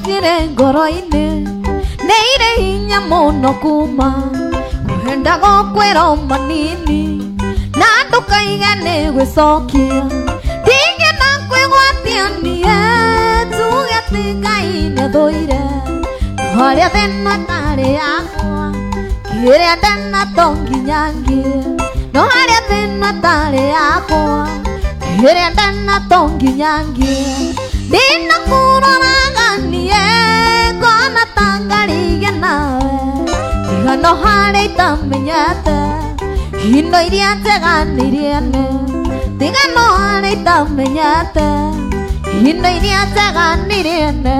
Irĩ ngoro-inĩ nĩ irĩ hinya mũno kuma kwenda gũkwĩra manini na ndũkaige nĩ gwĩcokia ndingĩenda kwĩgwatia niĩ tuge atĩ Ngai nĩathũire harĩa thĩna ĩtarĩ yakwa kĩrĩa ndena to nginya ngie no harĩa thĩna ĩtarĩ yakwa kĩrĩa ndena to nginya ngie ndinakũroraga niĩ ngona ta ngarigie nawe tiga no harĩa itamenyete indo iria njega nĩ iria nene tiga no harĩa itamenyete indo iria njega nĩ iria nene.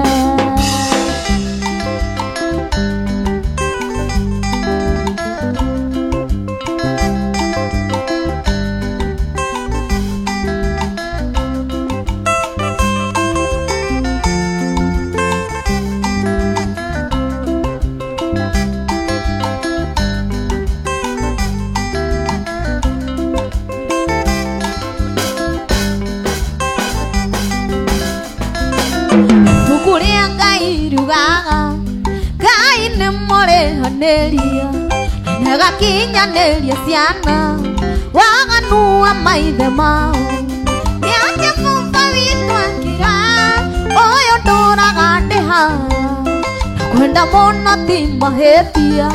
Ibuku rĩa Ngai riugaga Ngai nĩ mũrĩhanĩria na agakinyanĩria ciana waganu wa maithe mao nĩatĩa baba witũ akĩra ũyũ ndũraga ndĩ haha na kwenda mũno ti mahĩtia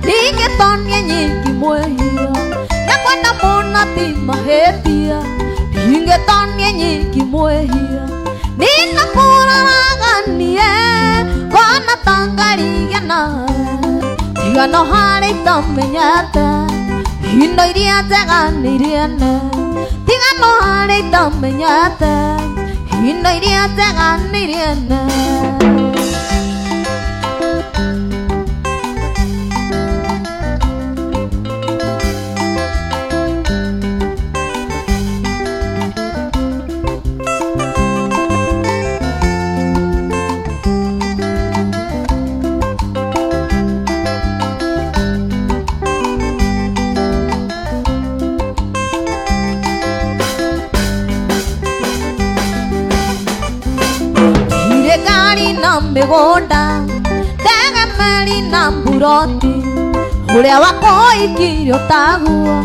ndingĩtonie nyingi mwĩhia na kwenda mũno ti mahĩtia ndingĩtonie nyingi mwĩhia ndinakũroraga niĩ ngona ta ngarigie nawe tiga no harĩa itamenyete indo iria njega nĩ iria nene tiga no harĩa itamenyete indo iria njega nĩ iria nene. Ndirĩ ngari na mĩgũnda ndege meri na mburoti ũrĩa wakũikirie ũtaguo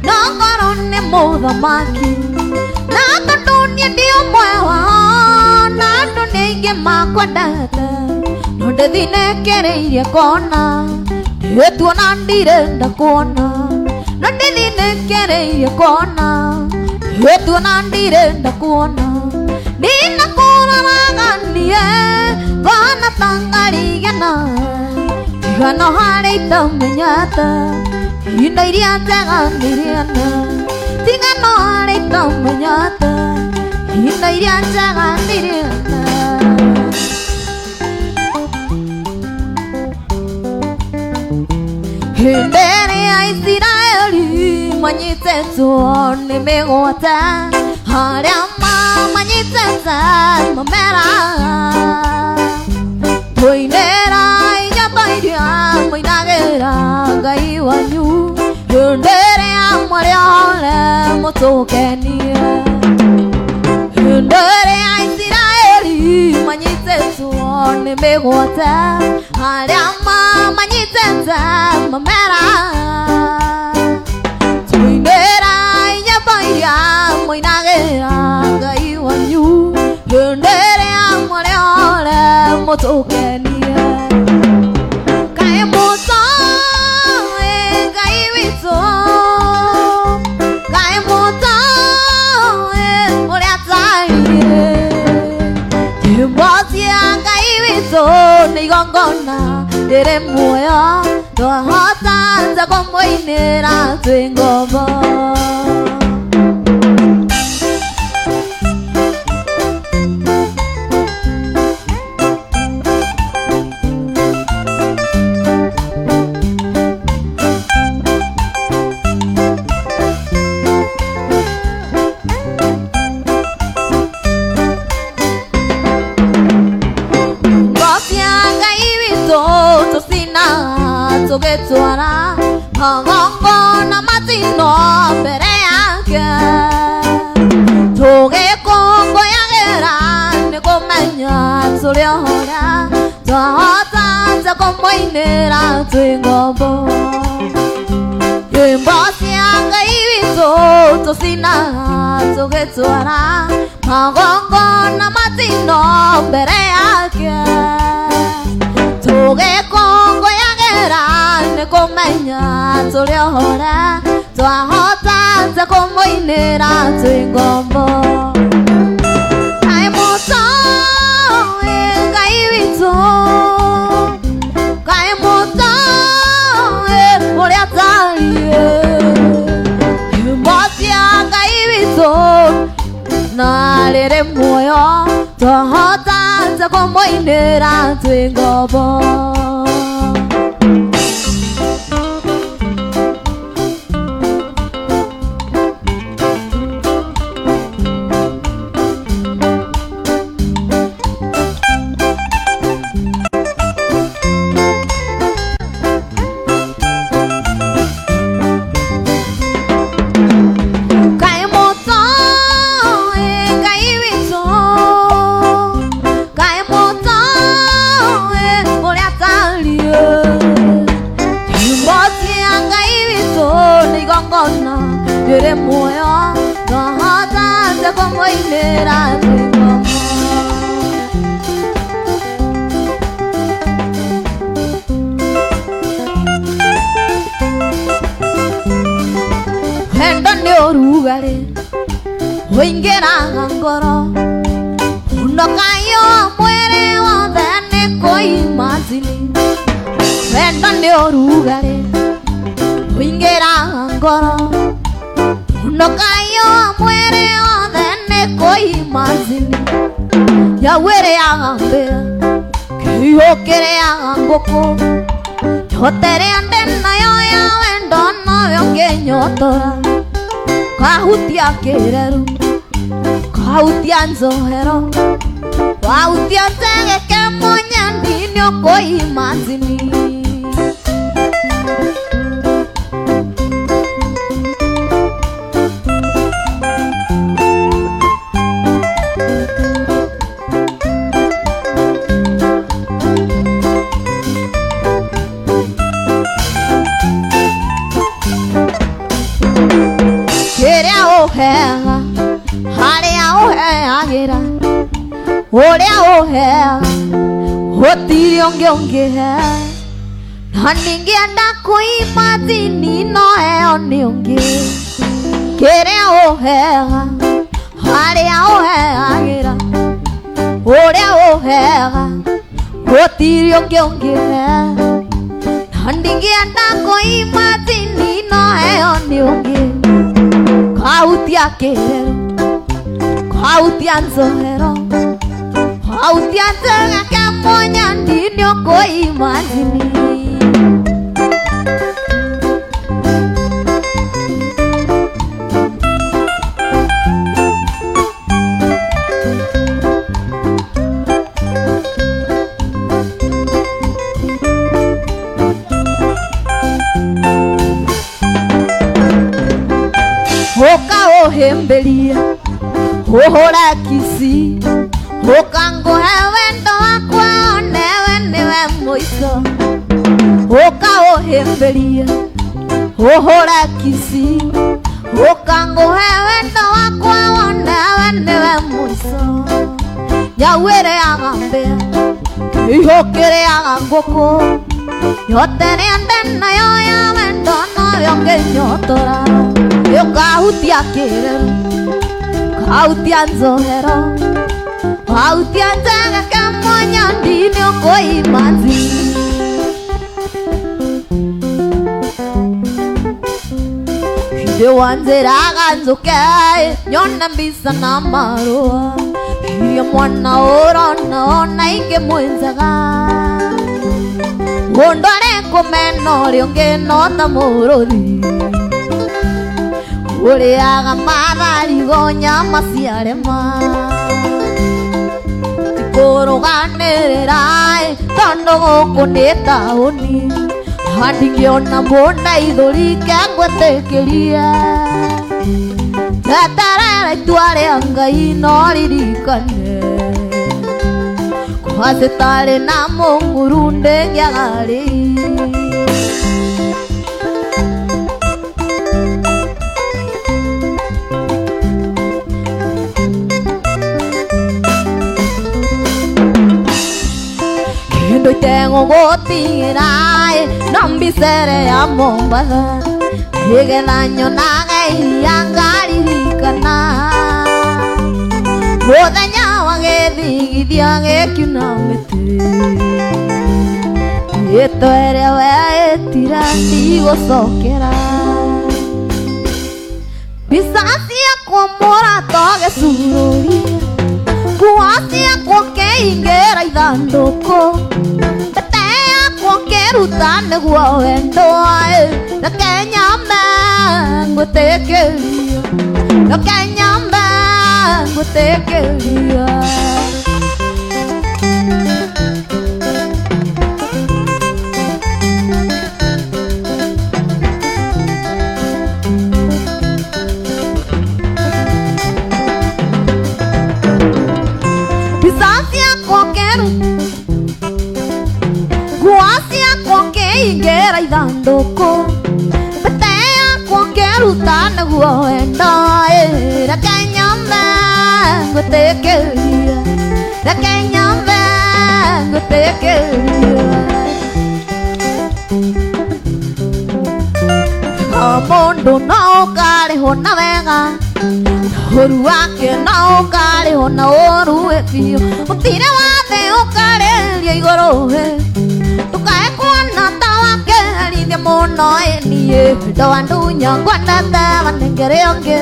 no ngorwo nĩ mũthamaki na tondũ niĩ ndi ũmwe wao na andũ nĩ aingĩ makwendete no ndĩthinĩkĩrĩirie kona ndĩtuona ndirenda kuona no ndĩthinĩkĩrĩirie kona ndĩtuona ndirenda kuona ndinakũroraga niĩ ngona ta ngarigie nawe tiga no harĩa itamenyete indo iria njega nĩ iria nene tiga no harĩa itamenyete indo iria njega nĩ iria nene. Hĩndĩ ĩrĩa Isiraeli manyitĩtwo nĩ mĩgwate harĩa mamanyitĩte mamera tũinĩra nyĩmbo iria mũinagĩra Ngai wanyu hĩndĩ ĩrĩa mwarĩ ole mũtũkenie hĩndĩ ĩrĩa Isiraeli manyitĩtwo nĩ mĩgwate harĩa mamanyitĩte mamera tũinĩra nyĩmbo iria mũinagĩra Ngai wanyu hĩndĩ ĩrĩa mwarĩ ole mũtũkenie kaĩ mũtoĩ Ngai witũ kaĩ mũtoĩ ũrĩa atariĩ nyĩmbo cia Ngai witũ nĩ igongona rĩrĩ muoyo twahota ta kũmũinĩra twĩ ngombo. Cia Ngai witũ tũcinaga tũgĩtwara magongona matino mbere ya tũrĩ ũrĩa twahota kũmũinĩra twĩ ngombo. Nyĩmbo cia Ngai witũ tũcinaga tũgĩtwara magongona matino mbere yake. Tũgĩkũngũyagĩra nĩ kũmenya tũrĩ ũrĩa twahota kũmũinĩra twĩ ngombo. Kaĩ mũtoĩ Ngai witũ, kaĩ mũtoĩ ũrĩa atariĩ. Nyĩmbo cia Ngai witũ na rĩrĩ muoyo twahota kũmũinĩra twĩ ngombo. Kaĩ mũtoĩ Ngai witũ, kaĩ mũtoĩ ũrĩa atariĩ. Nyĩmbo cia Ngai witũ nĩ igongona rĩrĩ muoyo twahota kũmũinĩra twĩ ngombo. Wendo nĩ ũrugarĩ ũingĩraga ngoro, ũnokayo mwĩrĩ wothe nĩ kũimazini. Wendo nĩ ũrugarĩ ũingĩraga ngoro, ũnokayo mwĩrĩ wothe nĩ kũimazini. Nyau ĩrĩaga mbĩa, kĩihũ kĩrĩaga ngũkũ, nyote ĩrĩa ndĩ nayo ya wendo noyo ngĩnyotora. Kahutia kĩreru, kahutia njohero, wahutia njegeke mũnyendi nĩ ũkũimazini. Kĩrĩa ũheaga, harĩa ũheagĩra, ũrĩa ũheaga, gũtirĩ ũngĩ ũngĩhe. Na ningĩenda kũimazini no heo nĩ ũngĩ. Kĩrĩa ũheaga, harĩa ũheagĩra, ũrĩa ũheaga, gũtirĩ ũngĩ ũngĩhe. Na ndingĩenda kũimazini no heo nĩ ũngĩ. Kahutia kĩreru, kahutia njohero, kahutia njegeke mũnyendi nĩ ũkũimazini. Ũka ũhĩmbĩrie, ũhũre kici, ũka ngũhe wendo wakwa onewe nĩwe mũico. Ũka ũhĩmbĩrie, ũhũre kici, ũka ngũhe wendo wakwa onewe nĩwe mũico. Nyau ĩrĩaga mbĩa, kĩihũ kĩrĩaga ngũkũ, nyote ĩrĩa ndĩ nayo ya wendo noyo ngĩnyotora. Ũkahutia kĩreru, kahutia njohero, kahutia njegeke mũnyendi nĩ ũkũimazini. Hĩndĩ wanjĩraga njũke nyone mbica na marũa, iria mwana ũrona ona ingĩ mwĩnjaga. Mũndũ arĩ kũmena ũrĩa ũngĩ no ta mũrũthi, ũrĩaga matharigo nyama ciarema. Ti kũrũganĩrĩra tondũ gũkũ nĩ taũni, na ndingĩona mũndũ ithũri kengwĩtĩkĩrie. Eterera itua rĩa Ngai no ririkane, Wasitarĩ na mũng'uru ndĩngĩagarĩ. Kĩndũ itegũgũtigĩra no mbicere ya Mombatha nĩgetha nyonage iria ngaririkana mũthenya wa gĩthigithia gĩkiuna mĩtĩ ĩtwa ĩrĩa weĩtira ndigũcokera mbica ciakwa mũrata gĩcurũria nguo ciakwa kĩingĩra ithandũkũ mbete yakwa kĩruta nĩguo wendo reke nyambe ngũtĩkĩria reke nyambe ngũtĩkĩria. Mbica ciakwa kĩruta nguo ciakwa kĩingĩra ithandũkũ mbete yakwa kĩruta nĩguo wendo reke nyambe ngũtĩkĩria reke nyambe ngũtĩkĩria. O mũndũ no ũkarĩhwo na wega ũru wake no ũkarĩhwo na ũru biũ gũtirĩ wathe ũkarĩria igũrũ ndũkae kuona ta wakerithia mũno niĩ ndo wandunya ngwendete wanengere ũngĩ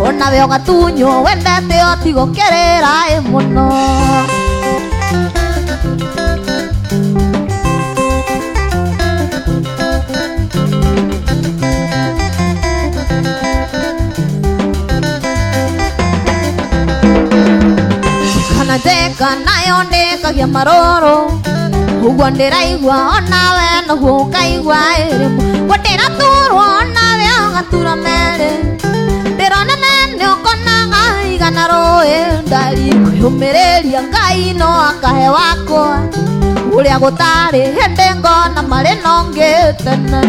onawe ũgatunywo wendete ũtigũkĩrĩra mũno. Kana njeka nayo ndĩkagia marũrũ ũguo ndĩraigua onawe noguo ũkaigua ĩrĩmwe guo ndĩraturwo onawe ũgatura merĩ ndĩrona nene ũkonaga igana rũĩ ndari kwĩyũmĩrĩria Ngai no akahe wakwa ũrĩa gũtarĩ hĩndĩ ngona marĩ nongĩ tene.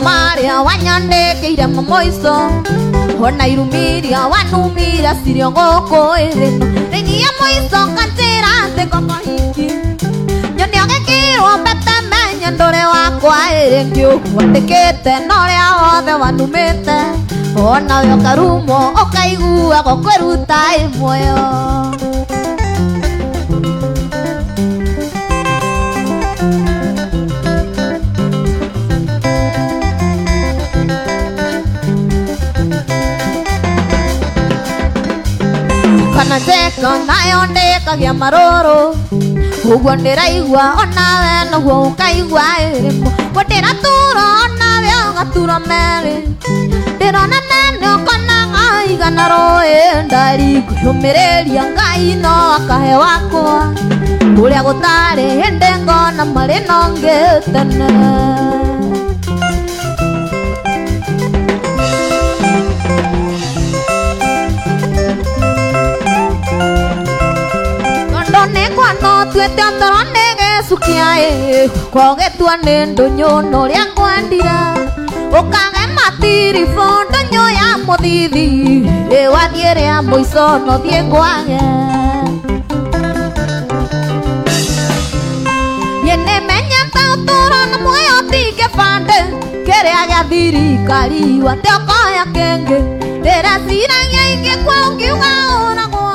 Maria wanyandĩkĩire mamũico ona irumiria wanumira cirio gũkũ ĩrĩno thĩiniĩ mũico kanjĩra atĩ ngũkũhiki nyone ũgĩkĩrwo mbete menye ndũrĩ wakwa ĩrĩ ngĩũkwandĩkĩte na ũrĩa wothe wanumĩte onawe ũkarumwo ũkaigua gũkwĩruta ĩ muoyo. Kana njeka nayo ndĩkagia marũrũ ũguo ndĩraigua onawe noguo ũkaigua ĩrĩmwe guo ndĩraturwo onawe ũgatura merĩ ndĩrona nene ũkonaga igana rũĩ ndari kwĩyũmĩrĩria Ngai no akahe wakwa ũrĩa gũtarĩ hĩndĩ ngona marĩ nongĩ tene. Tuĩte otoro nĩ gĩcukia kwagĩtua nĩ ndũnyũ na ũrĩa ngwendire ũkage matiribũ ndũnyũ ya mũthithi wathiĩ rĩa mũico no thiĩ ngwage. Niĩ nĩmenyete ũtũũro na muoyo ti kĩbandĩ kĩrĩa gĩa thirikari wate ũkoya kĩngĩ ndĩreciragia ingĩkua ũngiuga ũragwo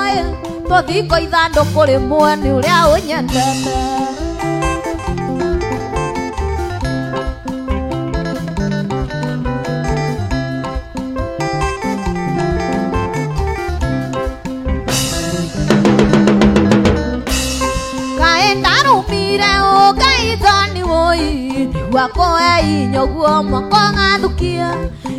tũthiko ithandũkũ rĩmwe nĩ ũrĩa ũnyendete. Kaĩ ndarumire ũngai John woi nĩguo akũhe inya ũguo mwaka ũgathukia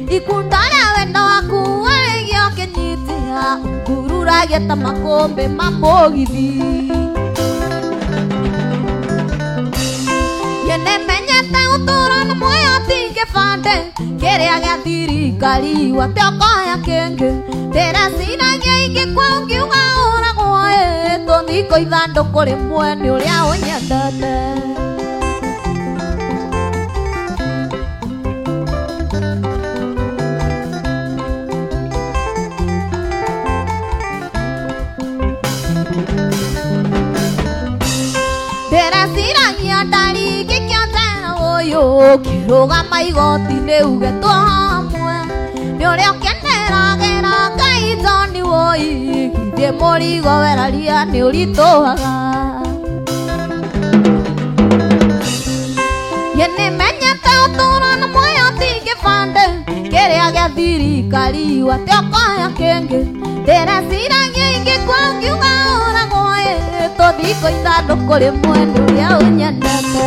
Ikunda rĩa wendo waku warĩgio kĩnyitia ngururagia ta makũmbĩ ma mũgithi. Niĩ nĩmenyete ũtũũro nĩ muoyo ti kĩbandĩ kĩrĩa gĩa thirikari wate ũkoya kĩngĩ. Ndĩreciragia ingĩkua ũngiuga ũragwo ĩ tũthikwo ithandũkũ rĩmwe nĩ ũrĩa ũnyendete. Ndĩreciragia ndarigĩkĩte ũyũ ũkĩrũgama igoti-inĩ uge twĩ hamwe nĩ ũrĩa ũkeneragĩra Ngai John woi githĩ mũrigo weraria nĩ ũritũhaga. Niĩ nĩmenyete ũtũũro nĩ muoyo ti kĩbandĩ kĩrĩa gĩa thirikari wate ũkoya kĩngĩ. Ndĩreciragia ingĩkua ũngiuga ũragwo ĩ tũthikwo ithandũkũ rĩmwe nĩ ũrĩa ũnyendete.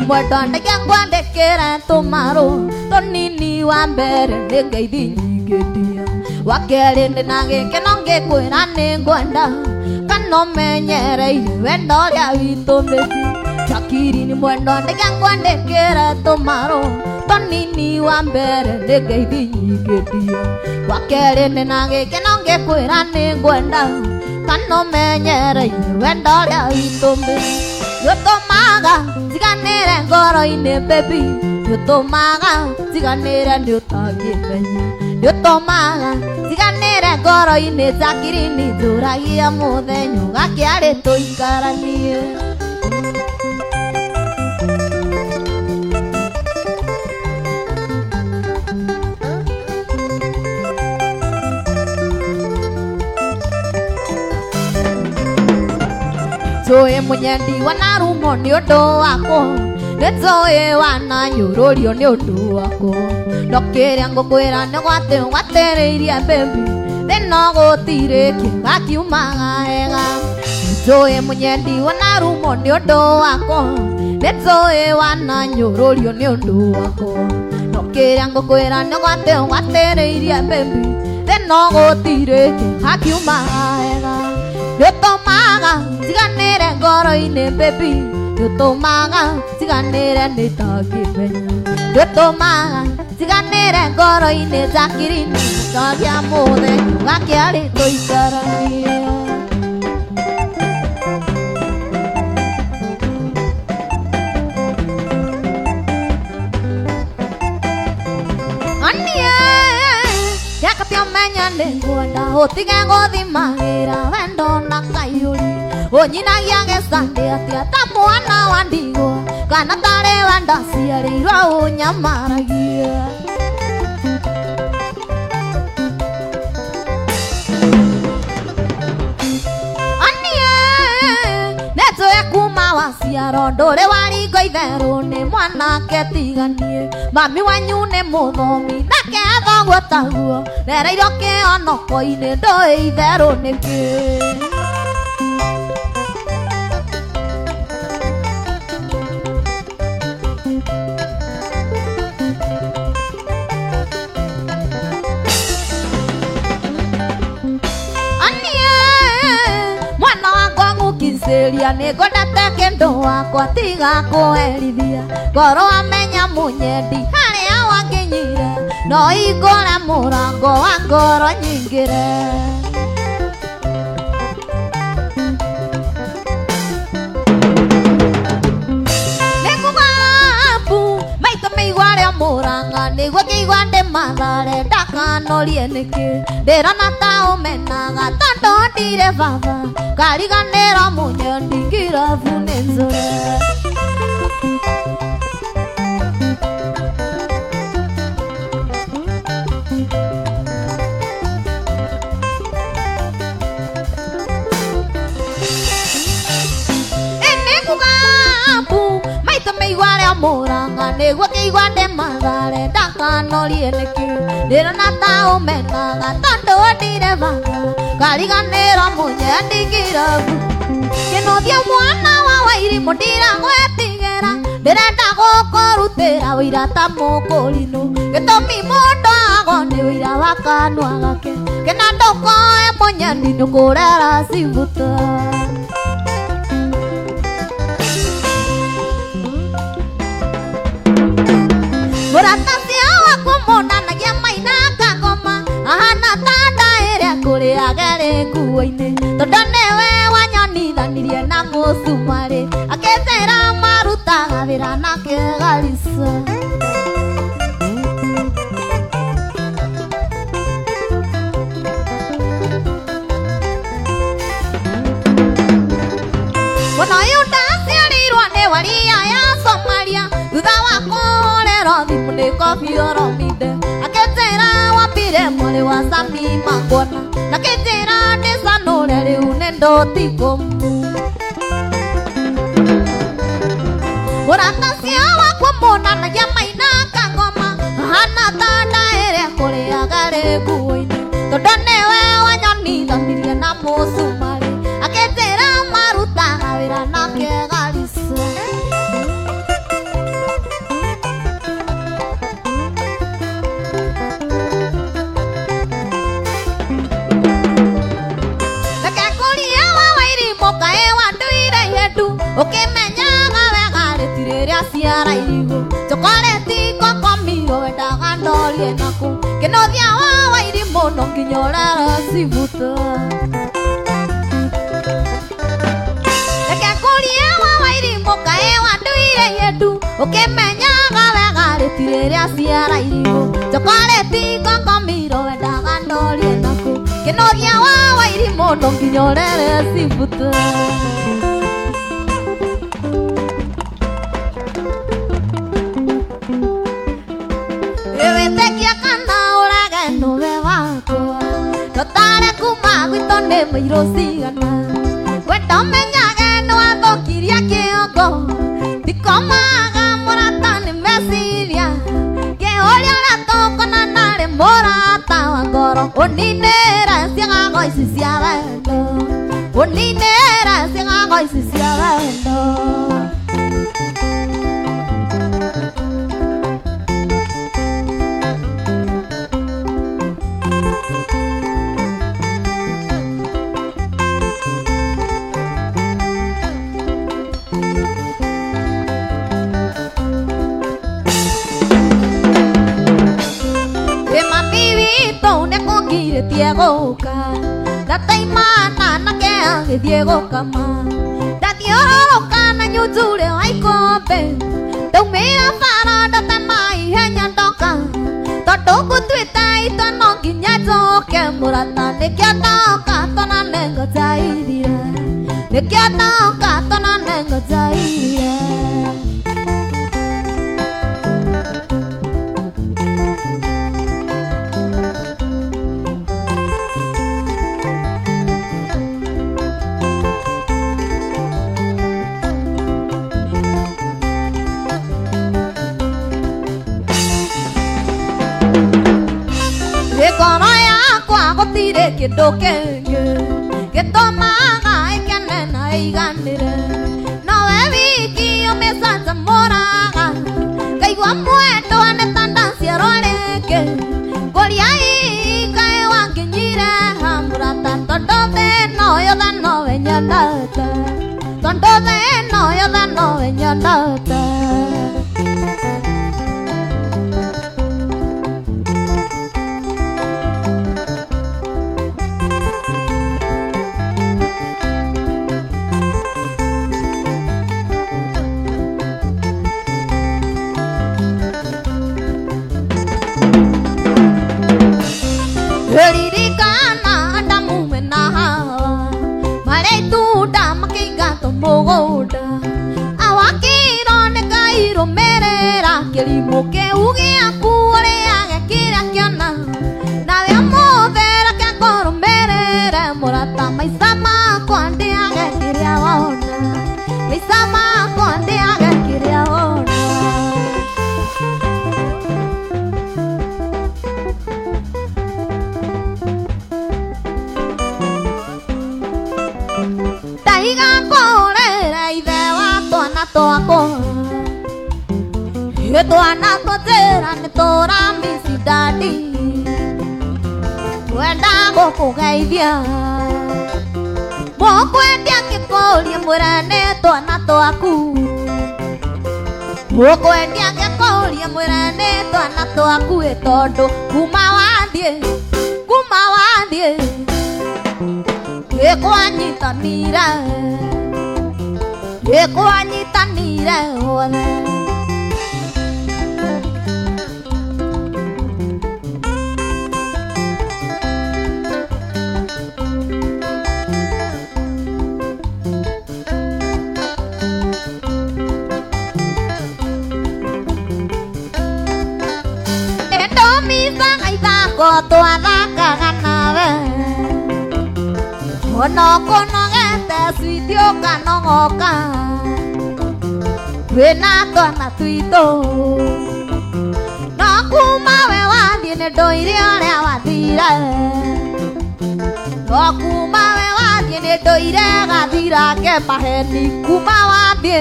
Mwendwa ndeke ngwandĩkĩre tũmarũa tũnini wa mbere nĩ ngeithi nyingĩ ndia wa kerĩ ndĩna gĩkeno ngĩkwĩra nĩ ngwenda kana ũmenyereire wendo ũrĩa witũ mĩbi. Jakiri mwendwa ndeke ngwandĩkĩre tũmarũa tũnini wa mbere nĩ ngeithi nyingĩ ndia wa kerĩ ndĩna gĩkeno ngĩkwĩra nĩ ngwenda kana ũmenyereire wendo ũrĩa witũ mĩbi. Nĩũtũmaga njiganĩre ngoro-inĩ baby, nĩũtũmaga njiganĩre nĩũtangĩmenya, nĩũtũmaga njiganĩre ngoro-inĩ Jacqueline njũragia mũthenya ũgakĩarĩ tũikaranie. Njũĩ mũnyendi wanarumwo nĩ ũndũ wakwa, nĩnjũĩ wananyũrũrio nĩ ũndũ wakwa, no kĩrĩa ngũkwĩra nĩ gwatĩ ũgwatĩrĩirie baby, thĩna gũtirĩ kĩega kiumaga hega. Nĩnjũĩ mũnyendi wanarumwo nĩ ũndũ wakwa, nĩnjũĩ wananyũrũrio nĩ ũndũ wakwa, no kĩrĩa ngũkwĩra nĩ gwatĩ ũgwatĩrĩirie baby, thĩna gũtirĩ kĩega kiumaga hega. Nĩũtũmaga njiganĩre ngoro-inĩ baby, nĩũtũmaga njiganĩre nĩtangĩmenya, nĩũtũmaga njiganĩre ngoro-inĩ Jacqueline njogia mũthenya ũgakĩarĩ tũikaranie. Yakati ũmenye nĩngwenda ũtige gũthimagĩra wendo na kaiyũri ũnyinagia gĩcandĩ atĩa ta mwana wa ndigwa kana tarĩ we ndaciarĩirwo ũnyamaragia. Anie nĩnjũĩ kuma waciarwo ndũrĩ waringo itherũ nĩ mwanake tiganie mami wanyu nĩ mũthomi nake athoguo taguo rereirwo kĩonoko-inĩ ndũĩ itherũ nĩkĩ. Anie mwana wakwa ngũkicĩria nĩngwendete kĩndũ wakwa tiga kũherithia ngoro amenya mũnyendi harĩa wanginyire no hingũre mũrango wa ngoro nyingĩre. Nĩngũgambu maitũ mĩigua rĩa mũrang'a nĩguo ngĩigua ndĩ Mathare ndakanorie nĩkĩ ndĩrona ta ũmenaga tondũ ndirĩ baba ngariganĩrwo mũnyendi ngirabu nĩ nzũre. Maitũ mĩigua rĩa mũrang'a nĩguo ngĩigua ndĩ Mathare ndakanorie nĩkĩ ndĩrona ta ũmenaga tondũ ndirĩ baba ngariganĩrwo mũnyendi ngirabu. Kĩnuthia mwana wa Wairimũ ndiragwetigĩra, ndĩrenda gũkũrutĩra ũira ta mũkũrinũ. Gĩtũmi mũndũ agwo nĩ ũira wa kanua gake, kĩna ndũkoe mũnyeni nĩũkũrera cibuta. Mũrata ũcio waku monanagia maina kangoma, ahana ta nda ĩrĩa kũrĩaga ĩrĩ nguo-inĩ, tondũ nĩwe wanyonithanirie na mũcumarĩ, akĩnjĩra marutaga wĩra nake Garissa. Mũno ũyũ ndaciarĩirwo nĩ waria ya Somalia, thutha wa kũhũrĩrwo thimũ nĩ Koffi Olomide, akĩnjĩra wambire mwarĩ wa Sami Mangwana, na akĩnjĩra ndĩcanũre rĩu nĩ ndũtikũmu. Mũrata ũcio wakwa monanagia maina kangoma, ahana ta nda ĩrĩa kũrĩaga rĩ nguo-inĩ, tondũ nĩwe wanyonithanirie na mũcumarĩ, akĩnjĩra marutaga wĩra nake Garissa. Reke ngũrie wa Wairimũ kaĩ wanduire ihendu, ũkĩmenyaga wega rĩtirĩ rĩa ciara irigũ, chokoreti kokomiro wendaga ndorie nakũ, kĩnuthia wa Wairimũ no nginya ũrere cibuta. Reke ngũrie wa Wairimũ kaĩ wanduire ihendu, ũkĩmenyaga wega rĩtirĩ rĩa ciara irigũ, chokoreti kokomiro wendaga ndorie nakũ, kĩnuthia wa Wairimũ no nginya ũrere cibuta. Wĩtĩkia kana ũrege nĩwe wakwa, ndũtare kuma gwitũ nĩ mairũ cigana, wenda ũmenyage nĩwathũkirie kĩongo, ndikomaga mũrata nĩ meciria, ngĩũria ũrĩa tũkonana rĩ mũrata wa ngoro, ũninĩre ciagago ici cia wendo, ũninĩre ciagago ici cia wendo. Mami witũ nĩkũngirĩtie gũka, ndataimana nake agĩthiĩ gũkama, ndathiũrũrũka na nyunjurĩ wa ikombe, ndaumĩra bara ndatema ihenya ndoka, tondũ ngũtuĩte itua no nginya njoke, mũrata nĩkĩo ndoka tonane ngoja ithire, nĩkĩo ndoka tonane ngoja ithire. Ngoro yakwa gũtirĩ kĩndũ kĩngĩ gĩtũmaga ĩkene na ĩiganĩre, nowe wiki ũmĩcanjamũraga, ngaigua mwendwa nĩ ta ndaciarwo rĩngĩ, ngũria hihi kaĩ wanginyire ha mũrata, tondũ thĩ ĩno yothe nowe nyendete, tondũ thĩ ĩno yothe nowe nyendete. Ririkana Adamu mena Hawa marĩa itunda makĩingatwo mũgũnda, awakĩrwo Twana tũnjĩra nĩ tũramisi dadi twenda gũkũgeithia mũkwendia ngĩkũria mwĩre nĩ twana twaku mũkwendia ngĩkũria mwĩre nĩ twana twaku ĩ tondũ kuma wathiĩ ĩkwanyitanire ĩkwanyitanire othe. Twathakaga nawe ona ũkũnogete switi ũkanogoka twĩna twana twitũ no kuma we wathiĩ nĩ ndũire ũrĩa wathire no kuma we wathiĩ nĩ ndũire gathira ke maheni kuma wathiĩ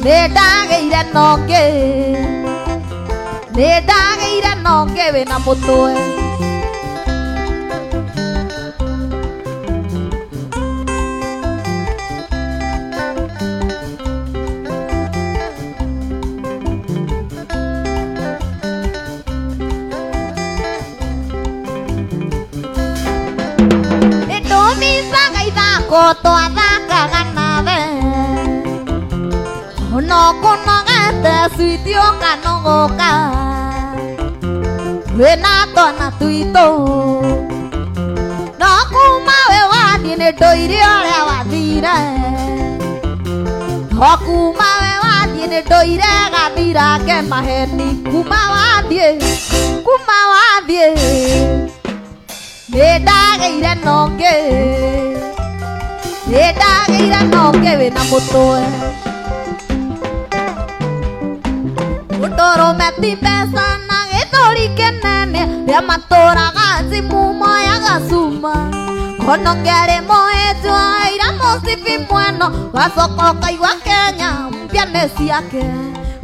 nĩ ndagĩire na ũngĩ nĩ ndagĩire na ũngĩ wĩna mũtwe. Nĩ ndũmicaga ithako twathakaga nawe ona ũkũnogete switi ũkanogoka twĩna twana twitũ no kuma we wathiĩ nĩ ndũire ũrĩa wathire no kuma we wathiĩ nĩ ndũire gathira ke maheni kuma wathiĩ nĩ ndagĩire na ũngĩ nĩ ndagĩire na ũngĩ wĩna mũtwe. Mũndũrũme ti mbeca na gĩthũri kĩnene rĩa matũraga njimu moyaga cuma kono ngĩarĩ mũhĩnju aira mũcibi mweno gacoka ũkaigua Kenya mpya nĩ ciake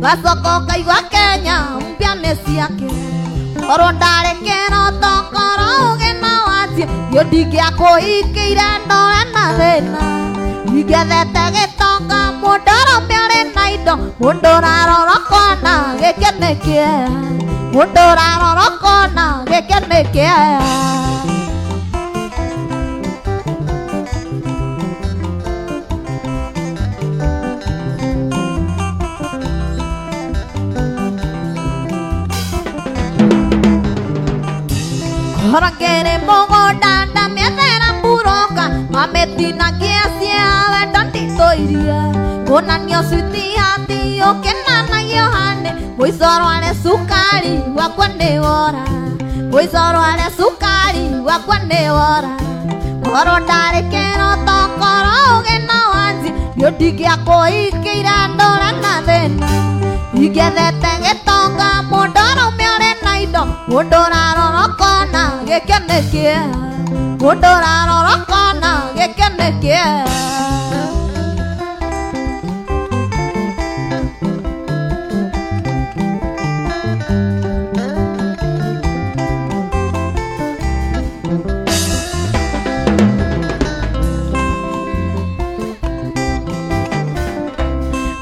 gacoka ũkaigua Kenya mpya nĩ ciake korwo ndarĩ kĩroto korwo ũgĩ na wanjie niĩ ndingĩakũhikĩire ndore na thĩna ingĩethete gĩtonga mũndũrũme ũrĩ na indo mũndũ ũrarora ũkona gĩkĩ nĩ kĩeha mũndũ ũrarora ũkona gĩkĩ nĩ kĩeha. Korwo ngĩrĩ mũgũnda ndamĩethera mburoka mamĩtinagia cia wendo nditũirie kuonanio switi hati ũkĩnanagio hanĩ mũico rware cukari wakwa nĩ wora mũico rware cukari wakwa nĩ wora korwo ndarĩ kĩroto korwo ũgĩ na wanji niĩ ndingĩakũhikĩire ndũre na thĩna ingĩethete gĩtonga mũndũrũme ũrĩ na indo mũndũ ũrarora ũkona gĩkĩ nĩ kĩeha mũndũ ũrarora ũkona gĩkĩ nĩ kĩeha.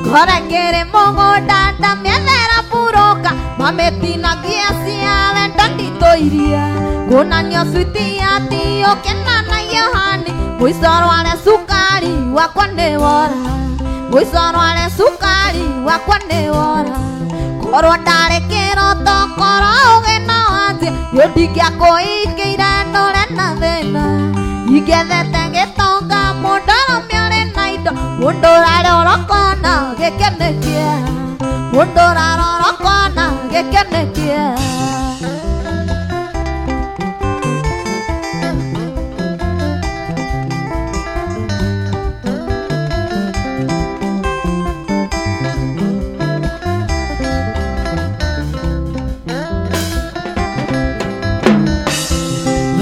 Korwo ngĩrĩ mũgũnda ndamĩethera mburoka mamĩtinagia cia wendo nditũirie kuonanio switi hati ũkĩnanagio hanĩ mũico rware cukari wakwa nĩ wora mũico rware cukari wakwa nĩ wora korwo ndarĩ kĩroto korwo ũgĩ na wanjie niĩ ndingĩakũhikĩire ndũre na thĩna ingĩethete gĩtonga mũndũrũme ũrĩ na indo mũndũ ũrarora ũkona gĩkĩ nĩ kĩeha mũndũ ũrarora ũkona gĩkĩ nĩ kĩeha.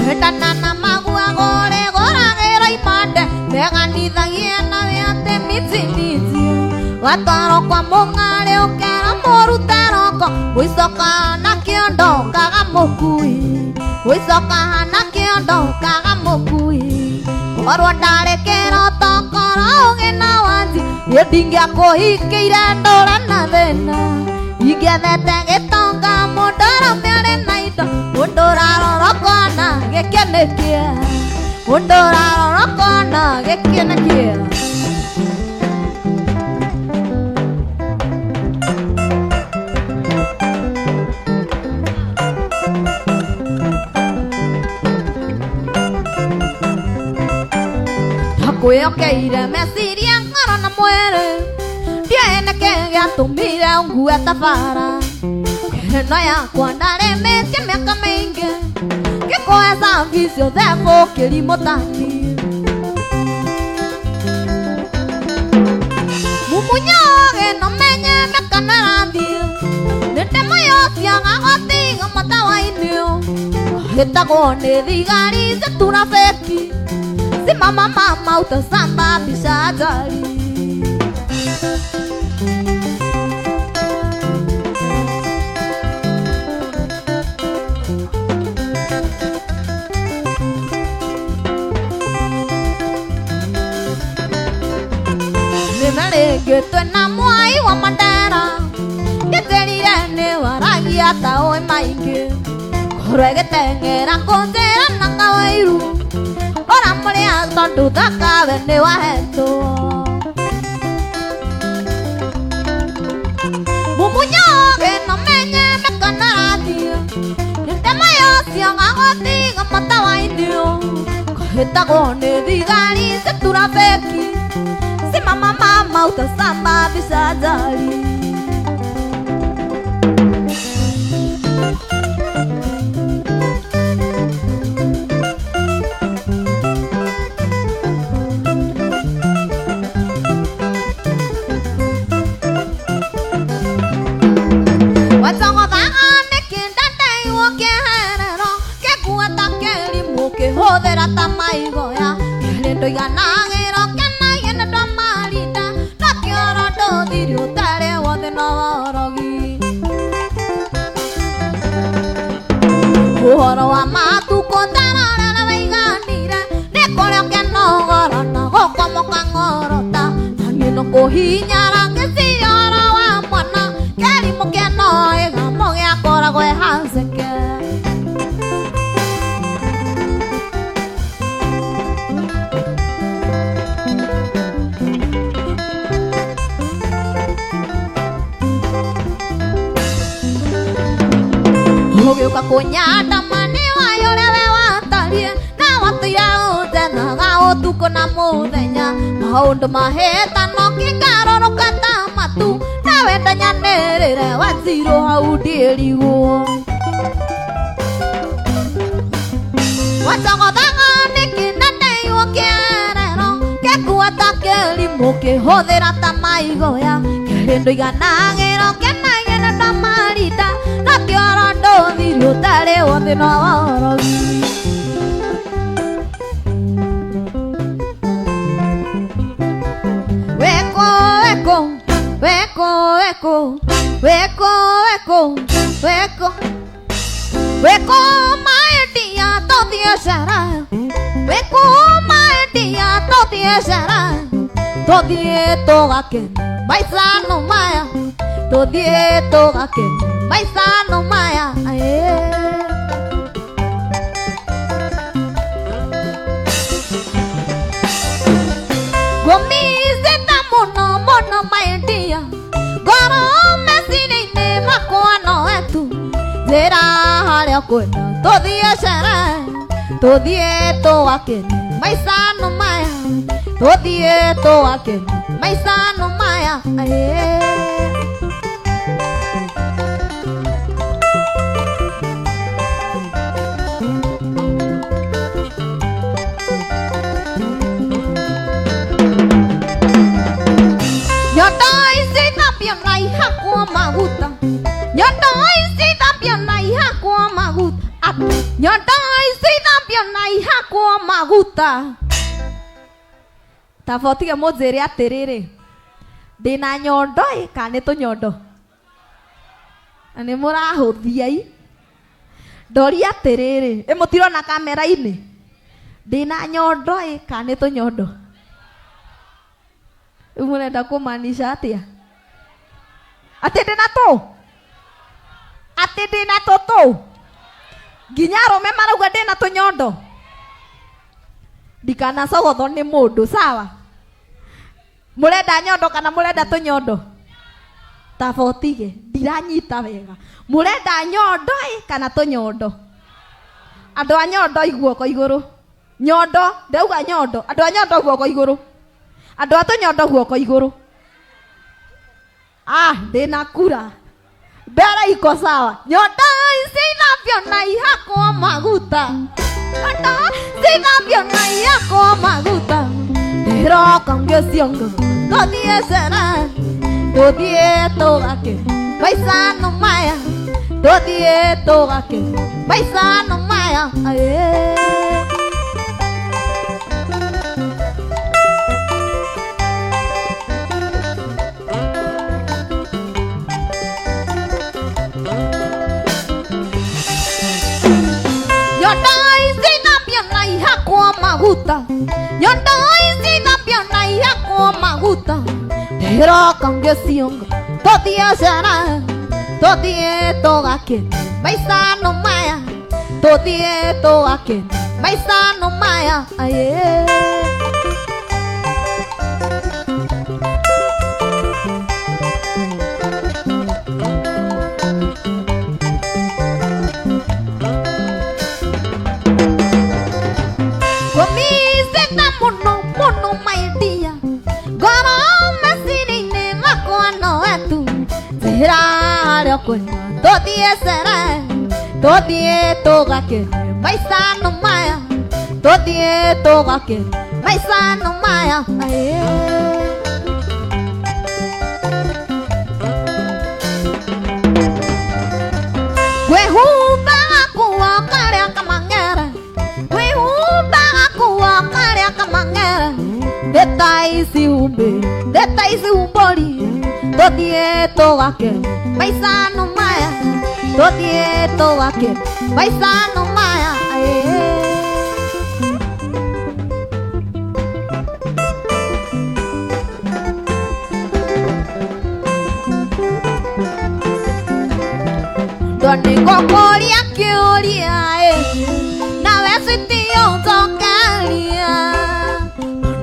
Wendana na magua gore goragĩra imande meganithagia nawe atĩ miti miti Watwarwo kwa mũng'arĩ ũkera mũrute roko Gũicoka na kĩondo kaga mũkui Gũicoka na kĩondo kaga mũkui Korwo ndarĩ kĩroto korwo ũgĩ na wanji Niĩ ndingĩakũhikĩire ndũre na thĩna Ingĩethete gĩtonga mũndũ arũme arĩ na indo Mũndũ ũrarora ũkona gĩkĩ nĩ kĩa Mũndũ ũrarora ũkona gĩkĩ nĩ kĩa Kwĩyokeire meciria ngoro na mwĩrĩ Ndiũĩ nĩkĩ gĩatũmire ngue ta bara Ĩno yakwa ndarĩmĩtie mĩaka mĩingĩ Ngĩkũhe service ciothe kĩrimũ tani Mumunyoge no menye mĩaka nĩrathiĩ Nĩndĩmũyũtiaga gũtiga matawa-inĩ Hĩtagwo nĩ thigari cia turabeki Simama mama utasababisha ajali. Nimeregĩtwe na mwai wa Mandera Ngĩtĩrire nĩ waragia ta ũĩ maingĩ Korwo ĩgĩteng'era kũnjĩra na kawairu Ũramũrĩa tondũ thakawe nĩ wahetwo Mumunyoge no menye mĩaka nĩrathiĩ Nĩndĩmũyũciaga gũtiga matawa-inĩ Kahĩtagwo nĩ thigari cia turabeki Simama mama utasababisha ajali. Watogothaga nĩkĩ ndandeirwo kĩherero Kĩngue ta kĩrimũ kĩhũthĩra ta maigoya Kĩrĩ ndũiganagĩrwo kenagia nĩ ndwamarinda No kĩoro ndũthiri ũtarĩ wothe no worogi Ũhoro wa matukũ ndarorera waiganire Nĩ kũrĩa ũkenogora na gũkomoka ng'orota Na niĩ no kũhinyara ngĩciria ũhoro wa mwana Kĩrimũ kĩnoĩga mũgĩakoragwo ĩhaceke Ũgĩũka kũnyandama nĩ wayo ũrĩa we watariĩ Na watũire ũnjethaga ũtukũ na mũthenya Maũndũ mahĩtano kĩngarũrũka ta matu Nawe ndanyanĩrĩre wanjirwo hau ndĩrigwo Watogothaga nĩkĩ na ndeirwo kĩerero Kĩngue ta kĩrimũ kĩhũthĩra ta maigoya Kĩrĩ ndũiganagĩrwo kenagia nĩ ndwamarinda No kĩoro ndũthiri ũtarĩ wothe no worogi Weko weko weko weko weko weko weko Weko maendia tũthiĩ cera Weko maendia tũthiĩ cera Tũthiĩ tũgakene maicano maya Tũthiĩ tũgakene maicano maya Ngũmicĩta mũno mũno maendia Ngoro meciria-inĩ makwa no etu Njĩra harĩa ũkwenda tũthiĩ cera Tũthiĩ tũgakene maicano maya Tũthiĩ tũgakene maicano maya Nyondo ici thambio na ihakwo maguta Nyondo ici thambio na ihakwo maguta Nyondo ici thambio na ihakwo maguta Taba ũtige mũnjĩre atĩrĩrĩ Ndĩna nyondo ĩ kana nĩ tũnyondo? Na nĩ mũrahũthia i. Ndoria atĩrĩrĩ, ĩ mũtirona kamera-inĩ? Ndĩna nyondo ĩ kana nĩ tũnyondo? Rĩu mũrenda kũmaanisha atĩa? Atĩ ndĩna tũ? Atĩ ndĩna tũtũ? Nginya arũme marauga ndĩna tũnyondo? Ndikanacogothwo nĩ mũndũ, sawa? Mũrenda nyondo kana mũrenda tũnyondo? Taba ũtige, ndiranyita wega. Mũrenda nyondo ĩ kana tũnyondo? Andũ a nyondo guoko igũrũ. Nyondo, ndauga nyondo. Andũ a nyondo guoko igũrũ. Andũ a tũnyondo guoko igũrũ. Ah, ndĩna kura. Mbere iko sawa. Nyondo ici ithambio na ihakwo maguta. Nyondo cithambio na ihakwo maguta. Ndĩroka ngĩciongo tũthiĩ cera, tũthiĩ tũgake maicano maya, tũthiĩ tũgake maicano maya. Aye. Nyondo ici ithambio na ihakwo maguta. Nyondo ici ithambio na ihakwo maguta. Ndĩroka ngĩcionga tũthiĩ cera, tũthiĩ tũgake maicano maya, tũthiĩ tũgake maicano maya. Aye. Kũmicĩta mũno mũno my dear, ngoro meciria-inĩ makwa nowe tu. Njĩra harĩa ũkwenda tũthiĩ cere, tũthiĩ tũgakene maicano maya, tũthiĩ tũgakene maicano maya. Aye. Kwĩhumba gakuo karĩa kamang'era, kwĩhumba gakuo karĩa kamang'era, ndeta ici humbĩ, ndeta ici humbũri, tũthiĩ tũgakene maicano maya, tũthiĩ tũgakene maicano maya. Aye. Ndonigũkũria kĩũria ĩ, nawe citio njokeria,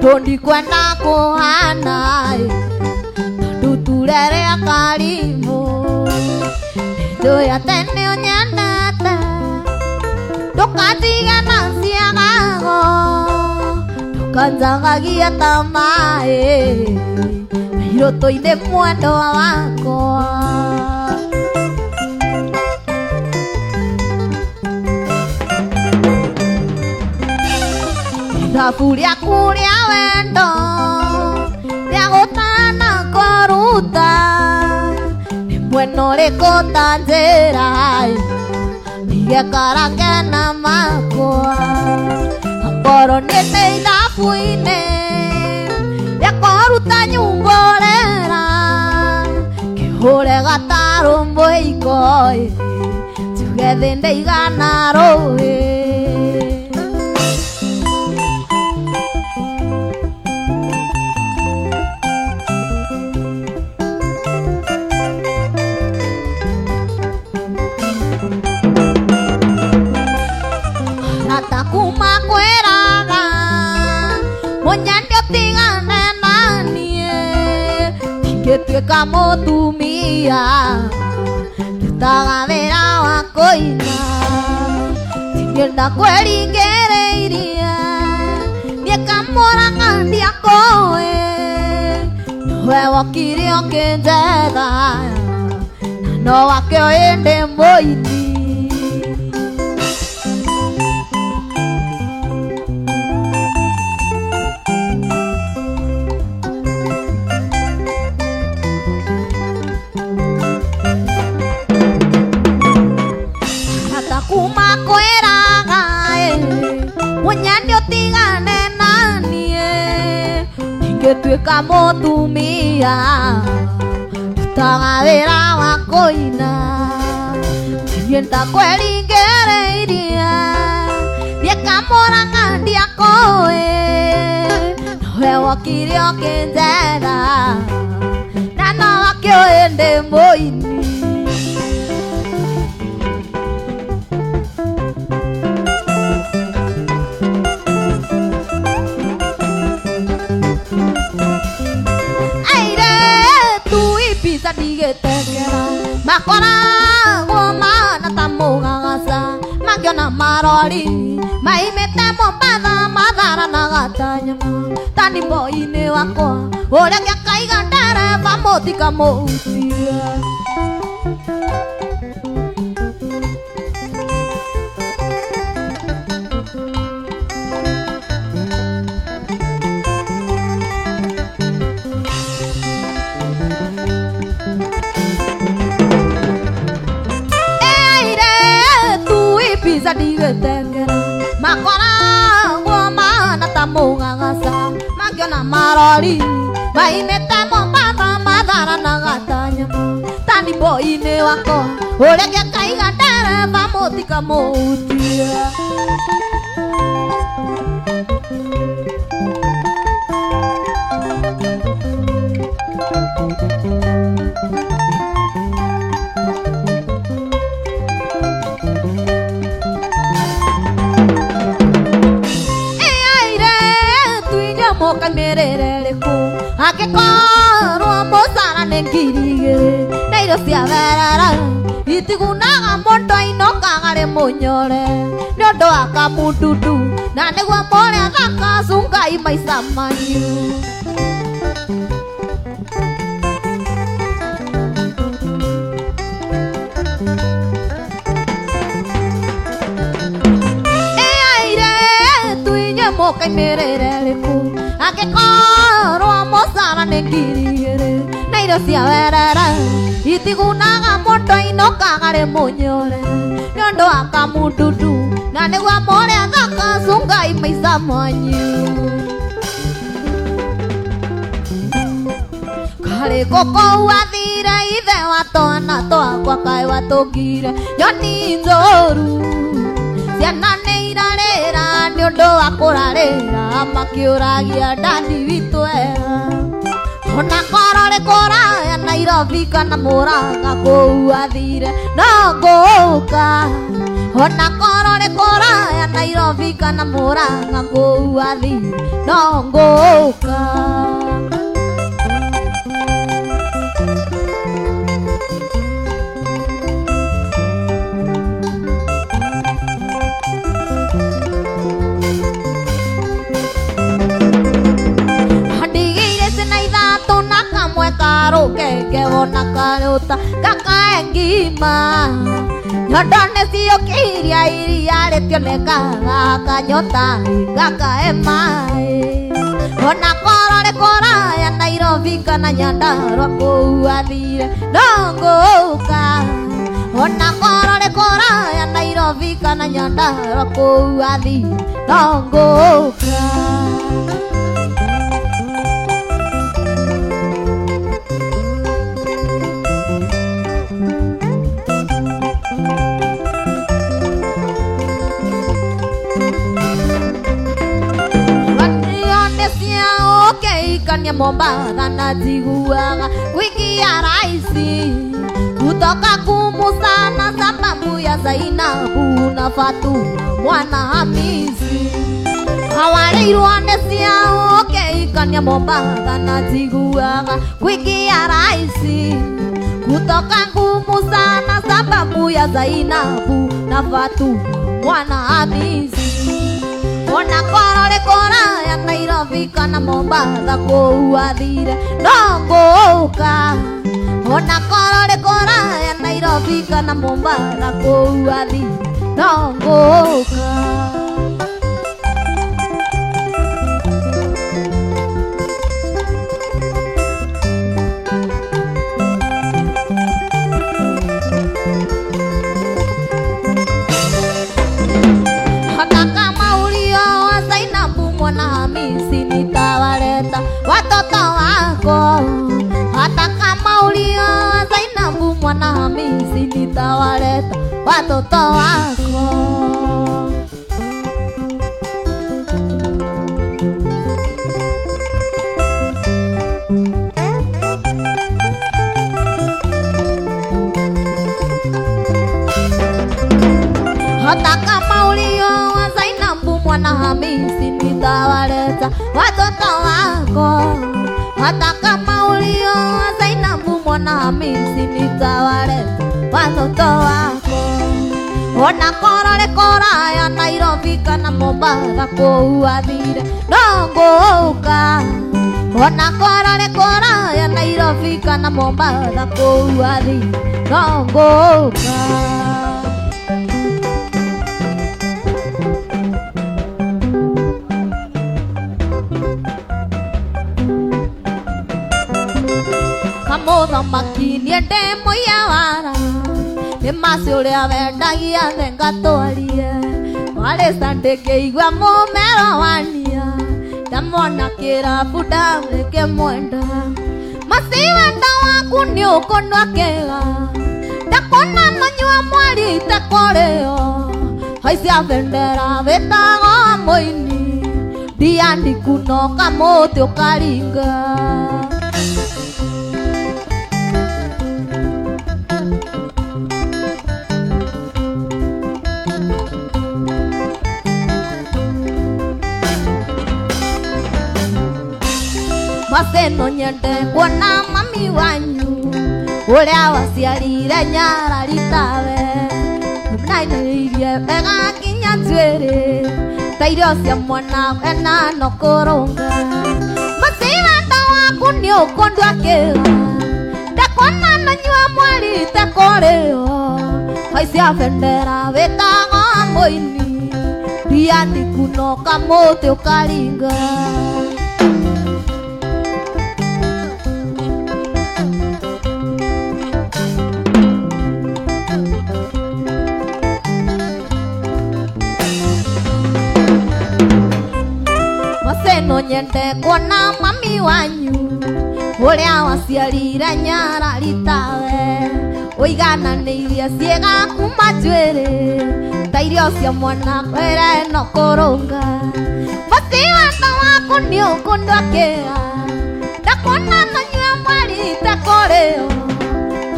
tondũ ndikwenda kũhana ĩ, tondũ turere karimũ. Njũĩ atĩ nĩũnyendete, ndũkandige na ciagago, ndũkanjagagie ta maĩ, irũtũ-inĩ mwendwa wakwa. Ithabu rĩaku rĩa wendo rĩa gũtana kũruta nĩ mwena ũrĩkũ ta njĩra ndige karange na makwa akorwo nĩte ithabu-inĩ rĩa kũruta nyumbũrĩra kĩhũre gatarũ mũiko njuge thĩ ndĩigana rũĩ. Rata kuma kwĩraga mũnyende ũtigane na niĩ, ndingĩtuĩka mũtumia ndutaga wĩra wa kũina, ndingĩenda kwĩringĩrĩirie niĩ kamũrang'a ndiakũĩ, nowe wokire ũkĩnjetha na no wakĩoĩ ndĩ mũini. Rata kuma kwĩraga ĩ, mũnyende ũtigane na niĩ, ndingĩtuĩka Ngĩtuĩka mũtumia Ndutaga wĩra wa kũina Niĩ ndakweringĩrĩirie Thiĩ Kamũrang'a ndiakũĩ Nowe wokire ũkĩnjera Na no wakĩũĩ ndĩ mũini. Airĩtu ibica ndigĩtengera makoragwo mahana ta mũgagaca mangĩona marori maimĩte Mombatha matharanaga ta nyama tani boy-inĩ wakwa ũrĩa ngĩakaiga ndereba mũtikamũhutie. Airĩtu ibica ndigĩtengera makoragwo mahana ta mũgagaca mangĩona marori maimĩte Mombatha matharanaga ta nyama tani boy-inĩ wakwa ũrĩa ngĩakaiga ndereba mũtikamũhutie. Airĩtu inyuĩ mũkaimĩrĩre rĩkũ angĩkorwo mũcara nĩ 2,000 na irio cia werera itigunaga mũndũ ainũkaga rĩ mũnyore nĩ ũndũ wa kamundudu na nĩguo mũrĩa thaka cungai maica manyu. Airĩtu inyuĩ mũkaimĩrĩre rĩkũ angĩkorwo mũcara nĩ 2,000 na irio cia werera itigunaga mũndũ ainũkaga rĩ mũnyore nĩ ũndũ wa kamundudu na nĩguo mũrĩa thaka cungai maica manyu. Karĩ gũkũ athire ithe wa twana twakwa kaĩ watũngire nyoni njũru ciana nĩ irarĩra nĩ ũndũ wa kũrarĩra makĩũragia ndadi witũ ega ona korwo rĩ kũraya Nairobi kana Mũrang'a kũu athire no ngũka ona korwo rĩ kũraya Nairobi kana Mũrang'a kũu athire no ngũka. Ndigĩire ciana ithatũ na kamwe karũkenge wona karũta gakae ngima nyondo nĩciũkĩiria iria rĩtionekaga kanyota gakae maĩ ona korwo rĩ kũraya Nairobi kana Nyandarua kũu athire no ngũka ona korwo rĩ kũraya Nairobi kana Nyandarua kũu athire no ngũka. Ũkĩhikania Mombatha na njiguaga kuingia raisi kutoka gumu sana sababu ya Zainabu na Fatuma mwana Hamisi hawarĩirwo nĩ cia ũkĩhikania Mombatha na njiguaga kuingia raisi kutoka ngumu sana sababu ya Zainabu na Fatuma mwana Hamisi ona korwo rĩ kũraya Nairobi kana Mombatha kũu athire no ngũka ona korwo rĩ kũraya Nairobi kana Mombatha kũu athire no ngũka. Hata kama ulioa Zainabu mwana Hamisi nitawaleta watoto nitawaleta watoto wako. Hata kama ulioa Zainabu mwana Hamisi nitawaleta watoto wako. Hata kama ulioa Zainabu mwana Hamisi nitawaleta watoto wako. Ona korore koraya Nairobi kana Mombasa kũu athire no ngũka. Ona korore koraya Nairobi kana Mombasa kũu athire no ngũka. Kamũthamaki niĩ ndĩ mũiya wara nĩ maci ũrĩa wendagia thenga twarie warĩ Sunday ngĩigua mũmero wania ndamona kĩrabu ndamĩkĩmwenda maci wendo waku nĩ ũkũnua kĩga ndakona mũnyua mweri itekũrĩo haicia bendera wĩtagwo mũini ndiandiku no kamũtĩ ũkaringa. Maseno nyende kuona mami wanyu ũrĩa waciarire nyarari tawe nainĩirie wega nginya njuĩrĩ ta irio cia mwana ena no kũrũnga maci wendo waku nĩ ũkũndua kĩga ndakona nonyua mweri itekũrĩo haicia bendera wĩtagwo mũini ndiandiku no kamũtĩ ũkaringa. Maseno nyende kuona mami wanyu ũrĩa waciarire nyarari tawe ũigananĩirie ciĩga kuma njuĩrĩ ta irio cia mwana kwĩre no kũrũnga maci wendo waku nĩ ũkũndua kĩga ndakona nonyua mweri itekũrĩo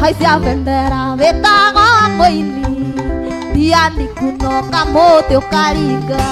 haicia bendera wĩtagwo mũini ndiandiku no kamũtĩ ũkaringa.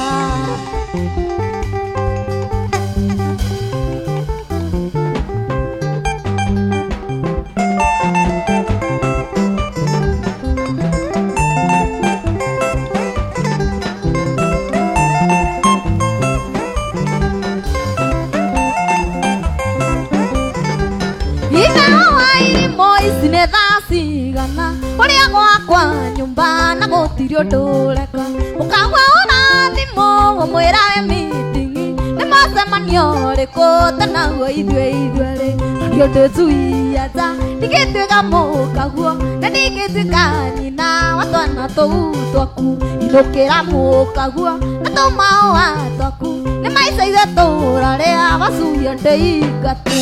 Cigana ũrĩa gwakwa nyũmba na gũtirĩ ũndũ ũreka ũkagua ũrathimũ ũmwĩra we mitingi nĩ mũcemanio ũrĩkũ tenaguo ithuĩ ithuerĩ nĩ ũndũ njuia nja ndingĩtuĩka mũkaguo na ndingĩtuĩka nyina wa twana tũu twaku inũkĩra mũkaguo na tũmaũa twaku nĩ maica ithuĩ tũra rĩa wacuia ndĩingate.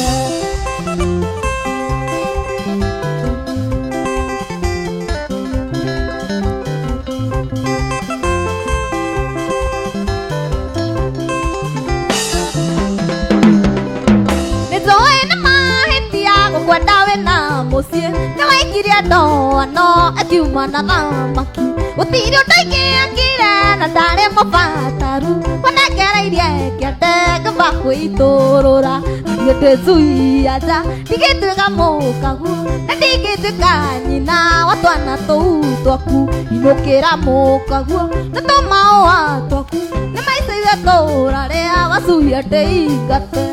Kwenda wĩna mũciĩ nĩ waikirie ndoano akiuma na thamaki gũtirĩ ũndũ ingĩekire na ndarĩ mũbataru wanengereirie kĩande ngĩmba kwĩitũrũra niĩ ndĩ njuia nja ndingĩtuĩka mũkaguo na ndingĩtuĩka nyina wa twana tũu twaku inũkĩra mũkaguo na tũmaũa twaku nĩ maica ithuĩ tũra rĩa wacuia ndĩingate.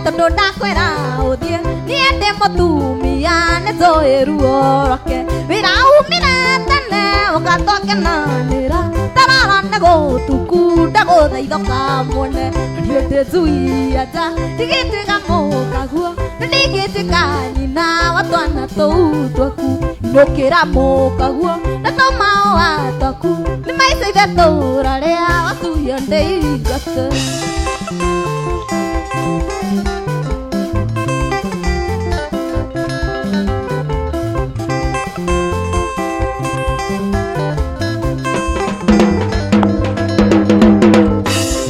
Tondũ ndakwĩra ũthiĩ niĩ ndĩ mũtumia nĩ njũĩ ruo rwake wĩra umire tene ũgatwakenanĩra tarara nĩ gũtuku ndagũthaitha ũkamuone niĩ ndĩ njuia nja ndigĩtuĩka mũkaguo na ndingĩtuĩka nyina wa twana tũu twaku. Inũkĩra mũkaguo na tũmaũa twaku nĩ maica ithatũra rĩa watuhio ndĩingate.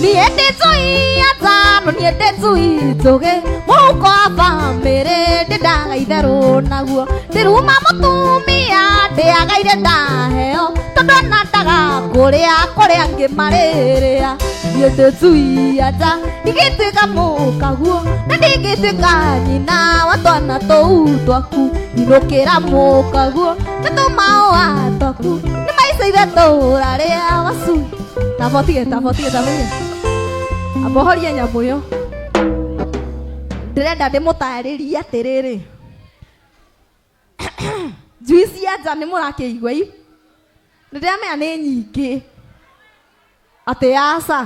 Niĩ ndĩ njui ya njano, niĩ ndĩ njui njũgĩ, mũhuko wa bamĩrĩ ndĩndaga itherũ naguo. Ndĩruma mũtumia ndĩagaire ndaheo, tondũ ona ndaga kũrĩa kũrĩa angĩ marĩrĩa. Niĩ ndĩ njui ya nja, ndingĩtuĩka mũkaguo, na ndingĩtuĩka nyina wa twana tũu twaku. Inũkĩra mũkaguo na tũmaũa twaku nĩ maica ithatũra rĩa wacui. Tabotige, tabotige, tabotige. Ambohorie nyamũ ĩyo. Ndĩrenda ndĩmũtarĩrie atĩrĩrĩ. Njui cia nja nĩ mũrakĩigua i? Nĩ ndĩramenya nĩ nyingĩ. Atĩ aca.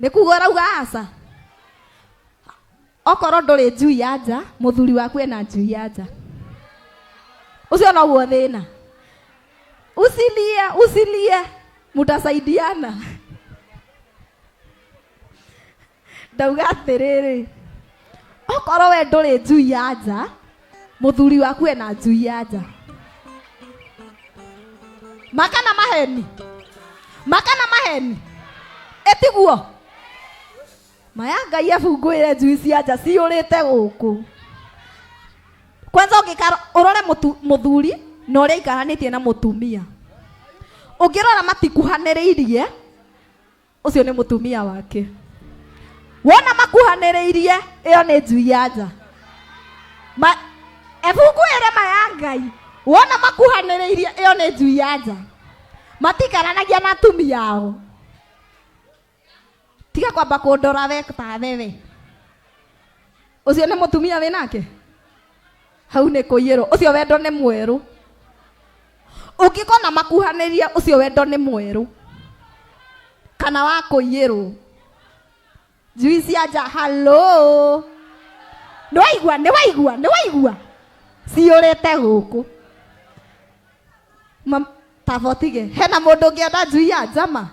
Nĩ kuga ũrauga aca? Okorwo ndũrĩ njui ya nja, mũthuri waku ena njui ya nja. Ũcio noguo thĩna. Usilie, usilie, mutasaidiana. Ndauga atĩrĩrĩ, okorwo we ndũrĩ njui ya nja, mũthuri waku ena njui ya nja. Makana maheni, makana maheni, ĩtiguo maya Ngai abungũĩre njui cia nja ciyũrĩte gũkũ. Kwanza ũngĩkara ũrore mũthuri na ũrĩa aikaranĩtie na mũtumia, ũngĩrora matikuhanĩrĩirie, ũcio nĩ mũtumia wake. Wona makuhanĩrĩirie, ĩyo nĩ njui ya nja. Ebungũĩre maya Ngai, wona makuhanĩrĩirie, ĩyo nĩ njui ya nja. Matikaranagia na atumia ao. Tiga kwamba kũndora we ta wewe. Ũcio nĩ mũtumia wĩ nake? Hau nĩ kũiyĩrwo. Ũcio wendo nĩ mwerũ. Ũngĩkona makuhanĩria, ũcio wendo nĩ mwerũ. Kana wa kũiyĩrwo. Njui cia nja, hello. Nĩ waigua, nĩ waigua, nĩ waigua. Ciyũrĩte gũkũ. Tabotige. Hena mũndũ ũngĩenda njui ya njama?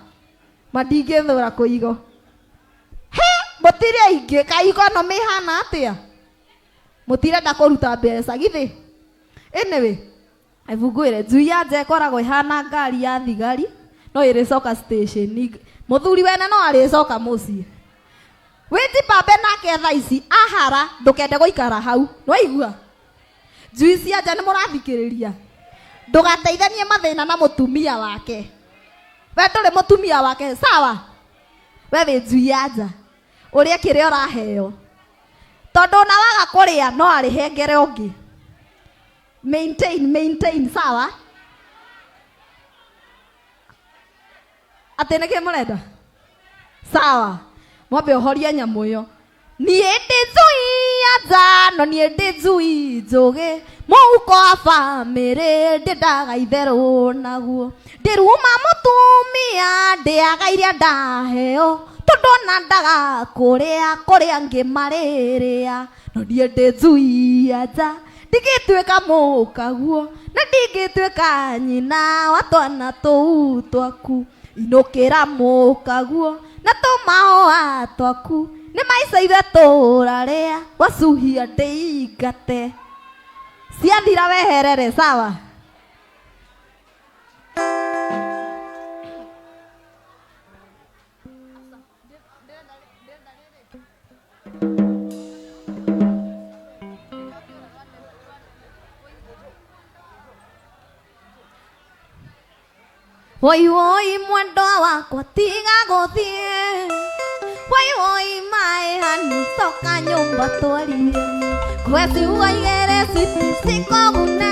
Ma ndingĩthũra kũigo. He, mũtirĩ aingĩ, kaĩ economy ĩhana atĩa? Mũtirenda kũruta mbeca githĩ? Anyway, ebungũĩre njui ya nja ĩkoragwo ĩhana ngari ya thigari, no ĩrĩcoka station. Mũthuri wene no arĩcoka mũciĩ. Wĩjibambe nake thaa ici ahara, ndũkende gũikara hau. Nĩwaigua? Njui cia nja nĩ mũrathikĩrĩria. Ndũgateithanie mathĩna na mũtumia wake. We ndũrĩ mũtumia wake, sawa? We wĩ njui ya nja. Ũrĩe kĩrĩa ũraheo. Tondũ ona waga kũrĩa no arĩhengere ũngĩ. Maintain, maintain, sawa? Atĩ nĩkĩ mũrenda? Sawa. Mwambe ũhorie nyamũ ĩyo. Niĩ ndĩ njui ya njano, niĩ ndĩ njui njũgĩ, mũhuko wa bamĩrĩ ndĩndaga itherũ naguo. Ndĩruma mũtumia ndĩaga iria ndaheo, tondũ ona ndaga kũrĩa kũrĩa angĩ marĩrĩa. No niĩ ndĩ njui ya nja, ndingĩtuĩka mũkaguo, na ndingĩtuĩka nyina wa twana tũu twaku. Inũkĩra mũkaguo na tũmaũa twaku, nĩ maica ithatũra rĩa wacuhia ndĩingate. Ciathira weherere, sawa? Woi woi mwendwa wakwa tiga gũthiĩ, woi woi maĩ hani coka nyũmba twarie, kwe ciugo igĩrĩ cikũguna,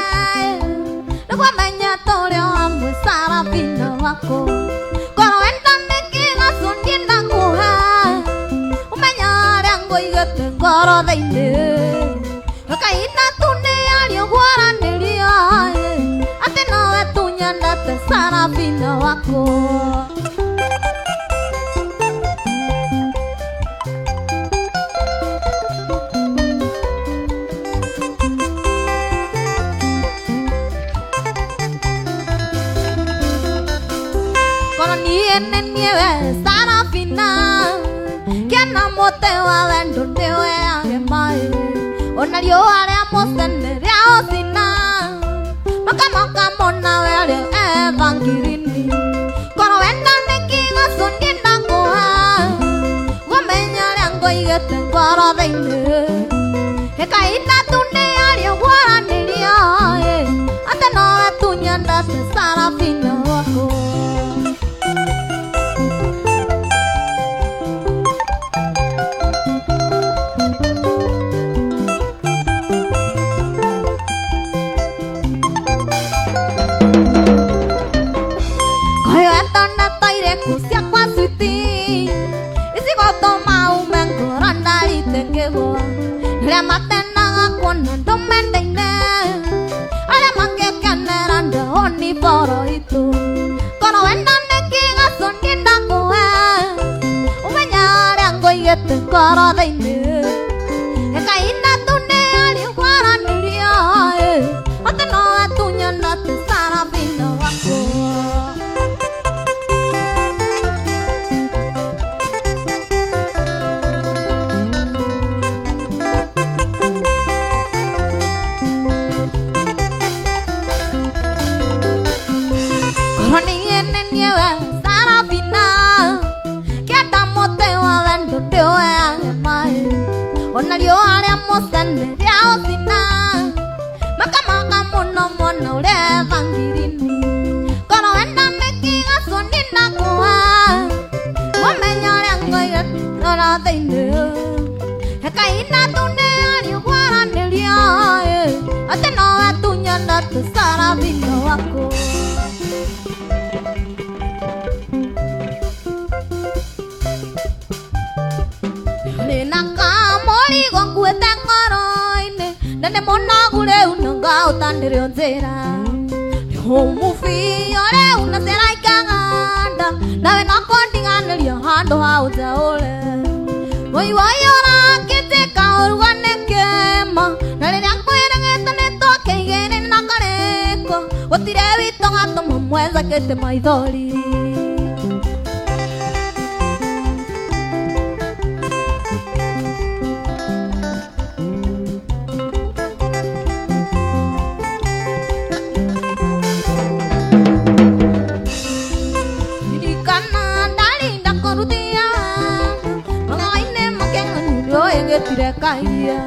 nĩkwamenya tũrĩ o hamwe Sarafina wakwa, korwo wenda nĩkĩgacu niĩ ndakũhe, ũmenya ũrĩa ngũigĩte ngoro thĩinĩ, kahinda tu nĩ ario gwaranĩria, atĩ nowe tu nyendete Sarafina wakwa. mũtĩ wa wendo ndĩweage maĩ ona riũa rĩa mũcene rĩa ũcina makamoka mona we arĩa evangirini korwo wenda nĩ kĩgacu niĩ ndakũha ngũmenya ũrĩa ngũigĩte ngoro thĩinĩ ĩkaina tu nĩ aria gwaranĩria atĩ nowe tu nyendete Sarafina wakwa. Kusiakwa switi isigotoma ume ngoro ndarite ngĩgwa rĩrĩa matenaga kuona ndũmendaine arĩa mangĩkenera ndĩhoni boro itũ korwo wenda nĩ kĩgacu niĩ ndakũhe ũmenya arĩa ngũigĩte ngoro thĩinĩ ĩkaina tu nĩ aria kwaranĩria atĩ nowe tu nyendete Sarafina wakwa. Sarafina kĩenda mũtĩ wa wendo ndĩweage maĩ ona riũa rĩa mũcene rĩa ũcina makamaka mũno mũno ũrĩa evangirini korwo wenda nĩ kĩgacu niĩ ndakũha ngũmenya ũrĩa ngũigĩte ngoro thĩinĩ ĩkaina tu nĩ aria kwaranĩria atĩ nowe tu nyendete Sarafina wakwa. Nĩnakamũrigo nguĩte ngoro-inĩ na nĩ mũnogu rĩu na ngaũtanĩrio njĩra ũmũbio rĩu na cera ikaganda nawe no kũndiganĩria handũ ha ũteũre wũiwoi ũrakĩtĩka ũruga nĩ kĩma na rĩrĩa ngwĩrĩgĩte nĩ twakĩigĩrĩ na karĩko gũtirĩ witũ gatũma mwenzakĩte maithori. Gĩtire kaia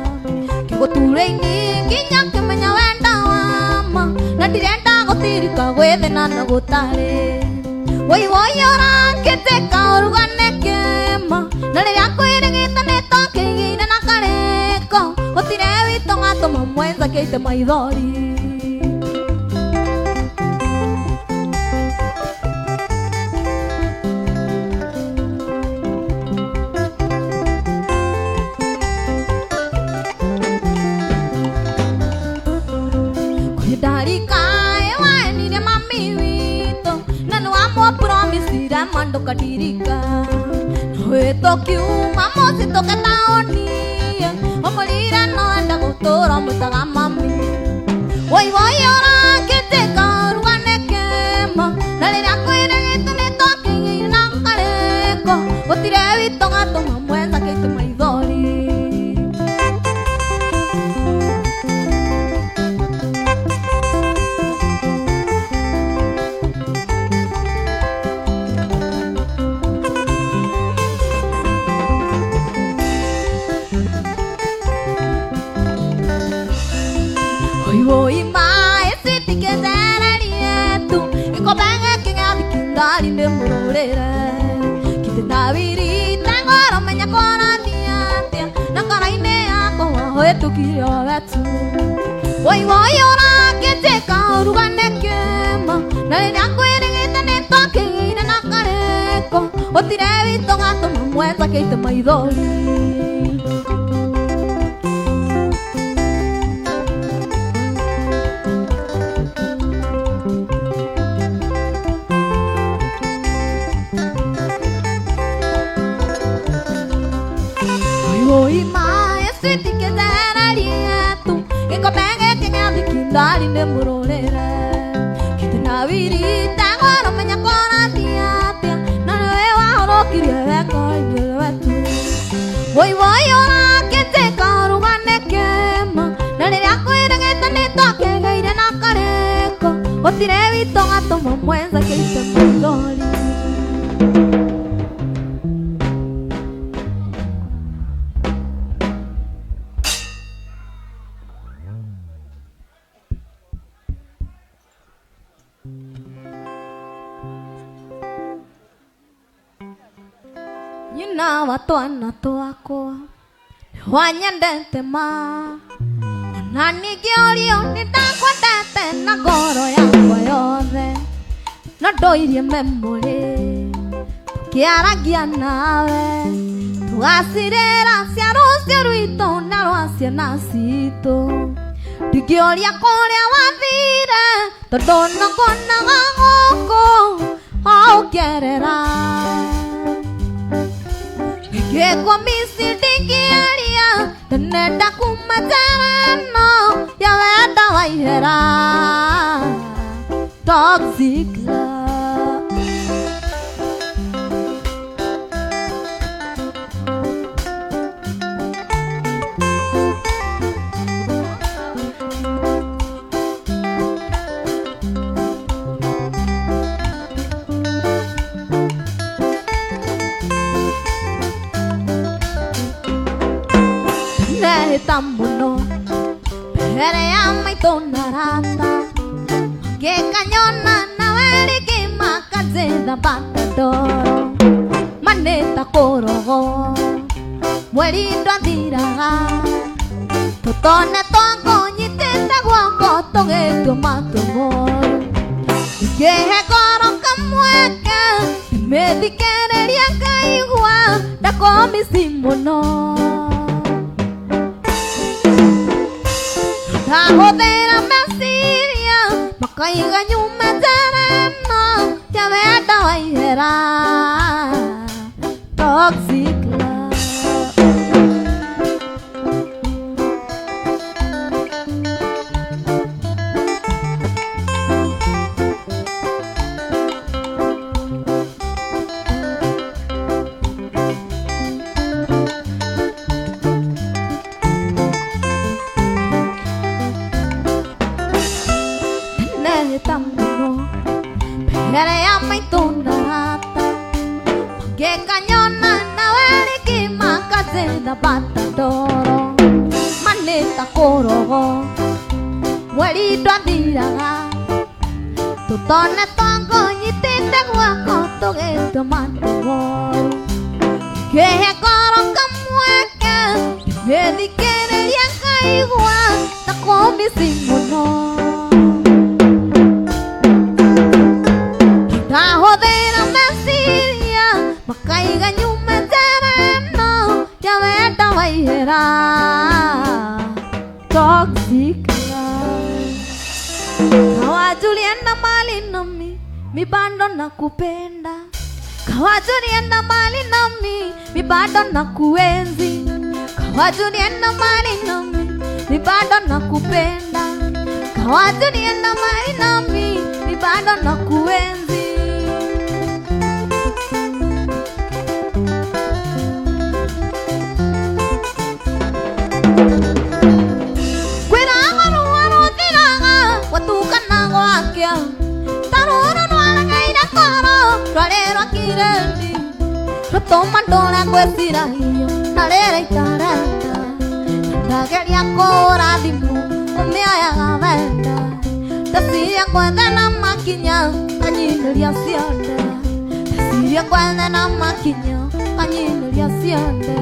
kĩgũture-inĩ nginya kĩmenya wenda wama na ndirenda gũtirika gwĩthĩna na gũtarĩ wũiwoi ũrakĩtĩka ũruga nĩ kĩma na rĩrĩa kwĩrĩgĩte nĩ twakĩigĩire na karĩko gũtirĩ witũ gatũma mwenzakĩte maithori. Ndarika ewaenire mami witũ na nĩwamũpromisire ma ndũkadirika wĩtũkiuma mũciĩ tũke taũni ũmũrire no enda gũtũra ũmwĩtaga mami wũiwoi ũrakĩtĩka ũruga nĩ kĩma na rĩrĩa kwĩrĩgĩte nĩ twakĩigĩire na karĩko gũtirĩ witũ gatũma mwenzakĩte maithori. Woi ma esitikĩthererie tu gĩkombe gĩkĩ gĩa thikindari nĩ mũrũrĩre kĩtĩnawirite ngoro menya kũrathiĩ atĩa na ngoro-inĩ yakwa wahĩtũkire o we tu woi woi ũrakĩtĩka ũruga nĩ kĩma na rĩrĩa ngwĩrĩgĩte nĩ twakĩgĩire na karĩko gũtirĩ witũ gatũma mwenzakĩte maithori. Woi ma esitikĩthererie tu gĩkombe gĩkĩ gĩa thikindari nĩ mũrũrĩre kĩtĩnawirite ngoro menya kũrathiĩ atĩa na nĩwe wahorũkirie we ngoro-inĩ we tu. Woi Ũngĩnjĩka ũrugane kĩma na rĩrĩa kwĩrĩgĩte nĩtwakĩgĩire na karĩko gũtirĩ witũ gatũma mwenza kĩite maithori. Nyina wa twana twakwa wanyendete ma ona ningĩ ũrio nĩndakwendete na ngoro yakwa yothe no ndoirie memory tũkĩaragia nawe tũgacirĩra cia rũciũ rwitũ na rwa ciana citũ ndingĩũria kũrĩa wathire tondũ no nguonaga gũkũ o ũkĩerera. Ngĩkwo misi ndingĩaria tene ndakuma njera ya wenda wa ihera toxic love. Nehĩta mũno mbere ya maitũ na arata makĩkanyona nawe rĩngĩ makanjĩtha bata ndoro manĩta kũrogo mweri ndwathiraga tũtone twakũnyitĩte guoko tũgĩtua matua moru ngĩhe ngoro kamweke ndĩmĩthikĩrĩrie ngaigua ndakũmici mũno. Ndahũthĩra meciria makaiga nyume njera ĩno ya wenda wa ihera toxic love. Nehĩta mũno mbere ya maitũ na arata makĩkanyona nawe rĩngĩ makanjĩtha bata ndoro manĩta kũrogo mweri ndwathiraga tũtone twakũnyitĩte guoko tũgĩtua matua moru ngĩhe ngoro kamweke ndĩmĩthikĩrĩrie ngaigua ndakũmici mũno. Ndahũthĩra meciria makaiga nyume njera ĩno ya wenda wa ihera toxic love. Kawajulienda mbali nami mi bado nakupenda, kawajulienda mbali nami mi bado nakuenzi, kawajulienda mbali nami mi bado nakupenda, kawajulienda mbali nami mi bado nakuenzi. Kwĩraga ruo rũthiraga gwatukana gwakĩa ta rũrũ rwaregeire ngoro rwarĩ rwa kiredi rũtũma ndũre ngwĩciragia na rĩrĩa itarenda ndageria kũhũra thimũ ũmĩoyaga wenda ndeciria ngwethe na makinya kanyinĩria cionde ndeciria ngwethe na makinya kanyinĩria cionde.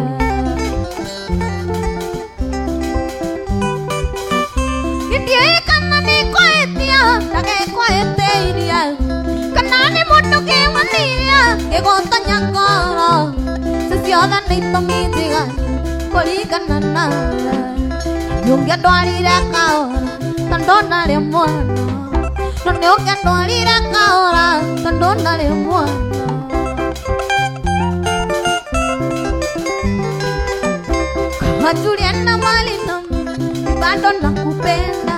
Ndiũĩ kana nĩngũhĩtia ndagĩkwĩhĩtĩirie kana nĩ mũndũ kĩwaniria gĩgũtonya ngoro ci ciothe nĩ itũmi njiganu kũringana nawe nĩũngĩndwarire kahora tondũ ndarĩ mwana no nĩũngĩndwarire kahora tondũ ndarĩ mwana. Kawajulienda mbali nami mi bado nakupenda,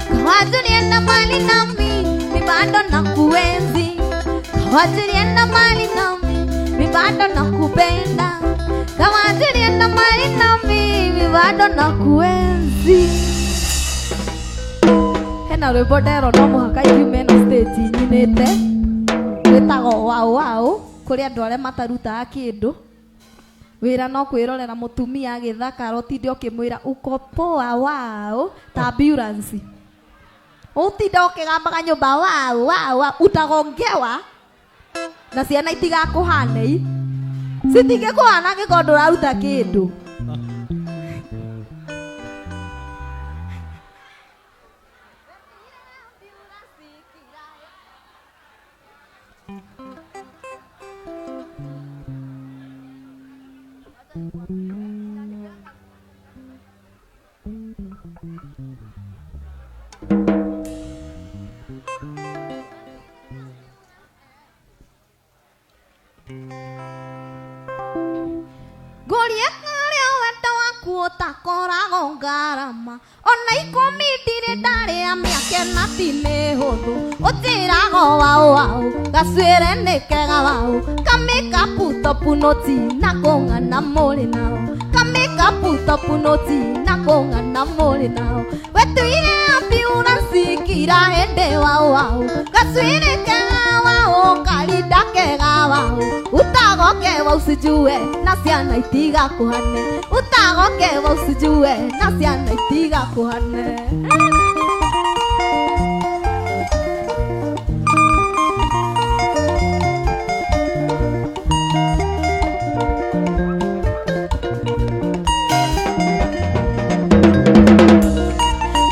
kawajulienda mbali nami mi bado nakuenzi, kawajulienda mbali nami mi bado nakupenda, kawajulienda mbali nami Bado nakuenzi. Hena rwĩmbo nderwo no mũhaka ngiume ĩno stage nyinĩte, rwĩtagwo wau wau, kũrĩ andũ arĩa matarutaga kĩndũ. Wĩra no kwĩrorera mũtumia agĩthakara ũtinde ũkĩmwĩra uko poa wau ta ambulance. Ũtinde ũkĩgambaga nyũmba wau wau wau, utagongewa na ciana itigakũhane citingĩkũhana angĩkorwo ndũraruta kĩndũ. Ngũrie karĩa wendo waku ũtakoragwo ngarama, ona ikũmi ndirĩ ndarĩa mĩaka ĩna ti mĩhũthũ. Ũnjĩraga wau wau, gacuĩre nĩ kega wau, kamĩkapu topu noti na kũng'ana mũrĩ nao, kamĩkapu topu noti na kũng'ana mũrĩ nao. Wetuire ambulansi kira hĩndĩ wau wau, gacuĩre kega wau, karinda kega wau, utagokewa usijue na ciana itigakũhane, utagokewa usijue na ciana itigakũhane.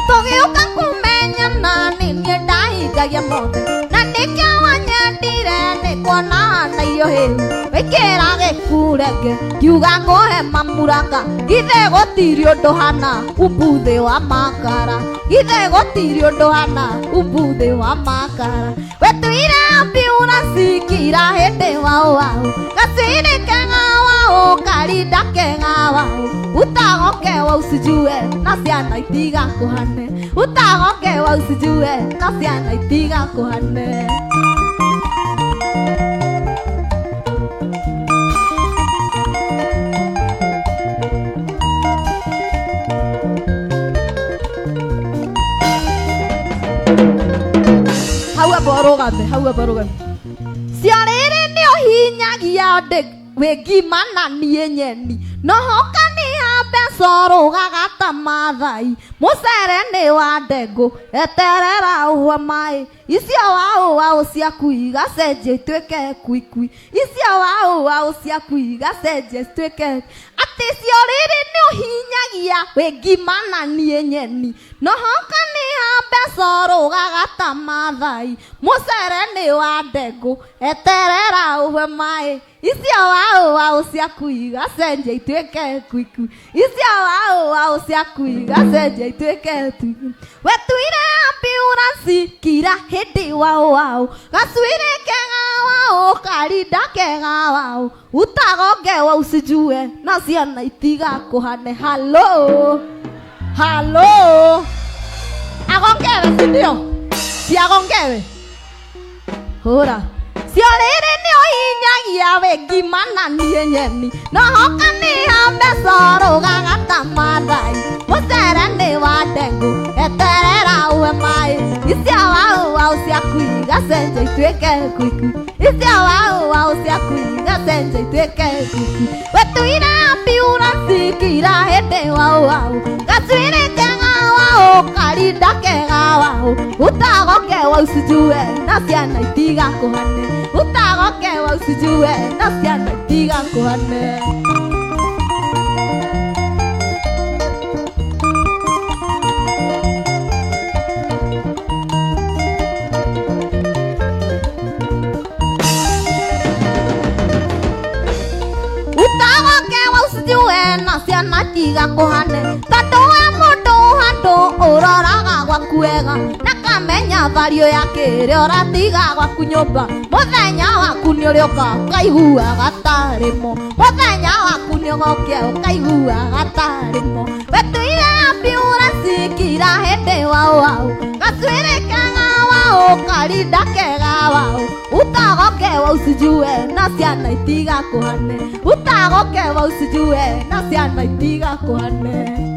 Tũgĩũka kũmenyana nĩ niĩ ndahingagia mothe, na nĩkĩo wanyendire nĩ kuona na irio hĩu. Wĩkĩra gĩkurenge ngiuga ngũhe mamuraka, githĩ gũtirĩ ũndũ hana umbuthĩ wa makara, githĩ gũtirĩ ũndũ hana umbuthĩ wa makara. Wetuire ambulansi kira hĩndĩ wau wau, gacuĩrĩ kega wau, karinda kega wau, utagokewa usijue na ciana itigakũhane, utagokewa usijue na ciana itigakũhane. Hau amba ũrũgame, hau amba ũrũgame. Ciorĩrĩ nĩ ũhinyagia ndĩ wĩ ngima na niĩ nyeni, no hoka nĩ ha mbeca ũrũgaga ta Maathai. Mũcere nĩ wa ndengũ, eterera ũhũe maĩ, icio wau wau ciaku igacenjia ituĩke kwikwi, icio wau wau ciaku igacenjia ituĩke atĩ ciorĩrĩ nĩ ũhinyagia wĩ ngima na niĩ nyeni, no hoka nĩ ha mbeca ũrũgaga ta Maathai. Mũcere nĩ wa ndengũ, eterera ũhũe maĩ, icio wau wau ciaku igacenjia ituĩke kwikwi, icio wau wau ciaku igacenjia ituĩke twikwi. Wetuire ambulansi kira hĩndĩ wau wau, gacuĩrĩ kega wau, karinda kega wau, utagongewa usijue na ciana itigakũhane. Halo halo, agongewe si ndio? Si agongewe? Hũra ciorĩrĩ nĩ ũhinyagia wĩ ngima na niĩ nyeni, no hoka nĩ ha mbeca ũrũgaga ta Maathai. Mũcere nĩ wa ndengũ, eterera ũhe maĩ, icio wau wau ciaku igacenjia ituĩke kwikwi, icio wau wau ciaku igacenjia ituĩke kwikwi. Wetuire ambulansi kira hĩndĩ wau wau, gacuĩrĩ kega wau, karinda kega wau, utagokewa usijue na ciana itigakũhane, utagokewa usijue na ciana itigakũhane. Utagokewa usijue na ciana itigakũhane, tondũ we mũndũ handũ ũroraga gwaku wega, na kamenya vario ya kĩrĩa ũratiga gwaku nyũmba. Mũthenya waku nĩ ũrĩũka ũkaiguaga tarĩ mo, mũthenya waku nĩ ũgokia ũkaiguaga tarĩ mo. Wetuire ambulansi kira hĩndĩ wau wau, gacuĩrĩ kega wau, karinda kega wau, utagokewa usijue na ciana itigakũhane, utagokewa usijue na ciana itigakũhane.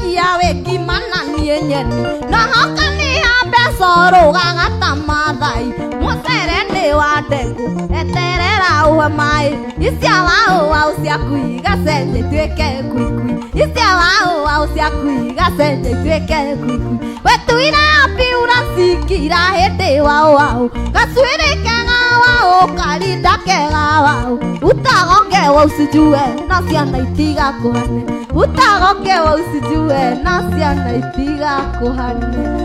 Ia wĩ ngima na niĩ nyeni nohoka nĩ ya mbeca ũrũgaga ta Mathai. Mũcere nĩ wa ndengũ eterera ũhe maĩ icia waũ waũ ciaku igacenjia ituĩke kwikwi icia waũ waũ ciaku igacenjia ituĩke kwikwi wetuira piura cikira hĩndĩ waũ waũ gacuĩrĩ kega waũ karinda kega waũ utagongewa usijue na ciana itigakũhane utagongewa usijue na ciana itigakũhane.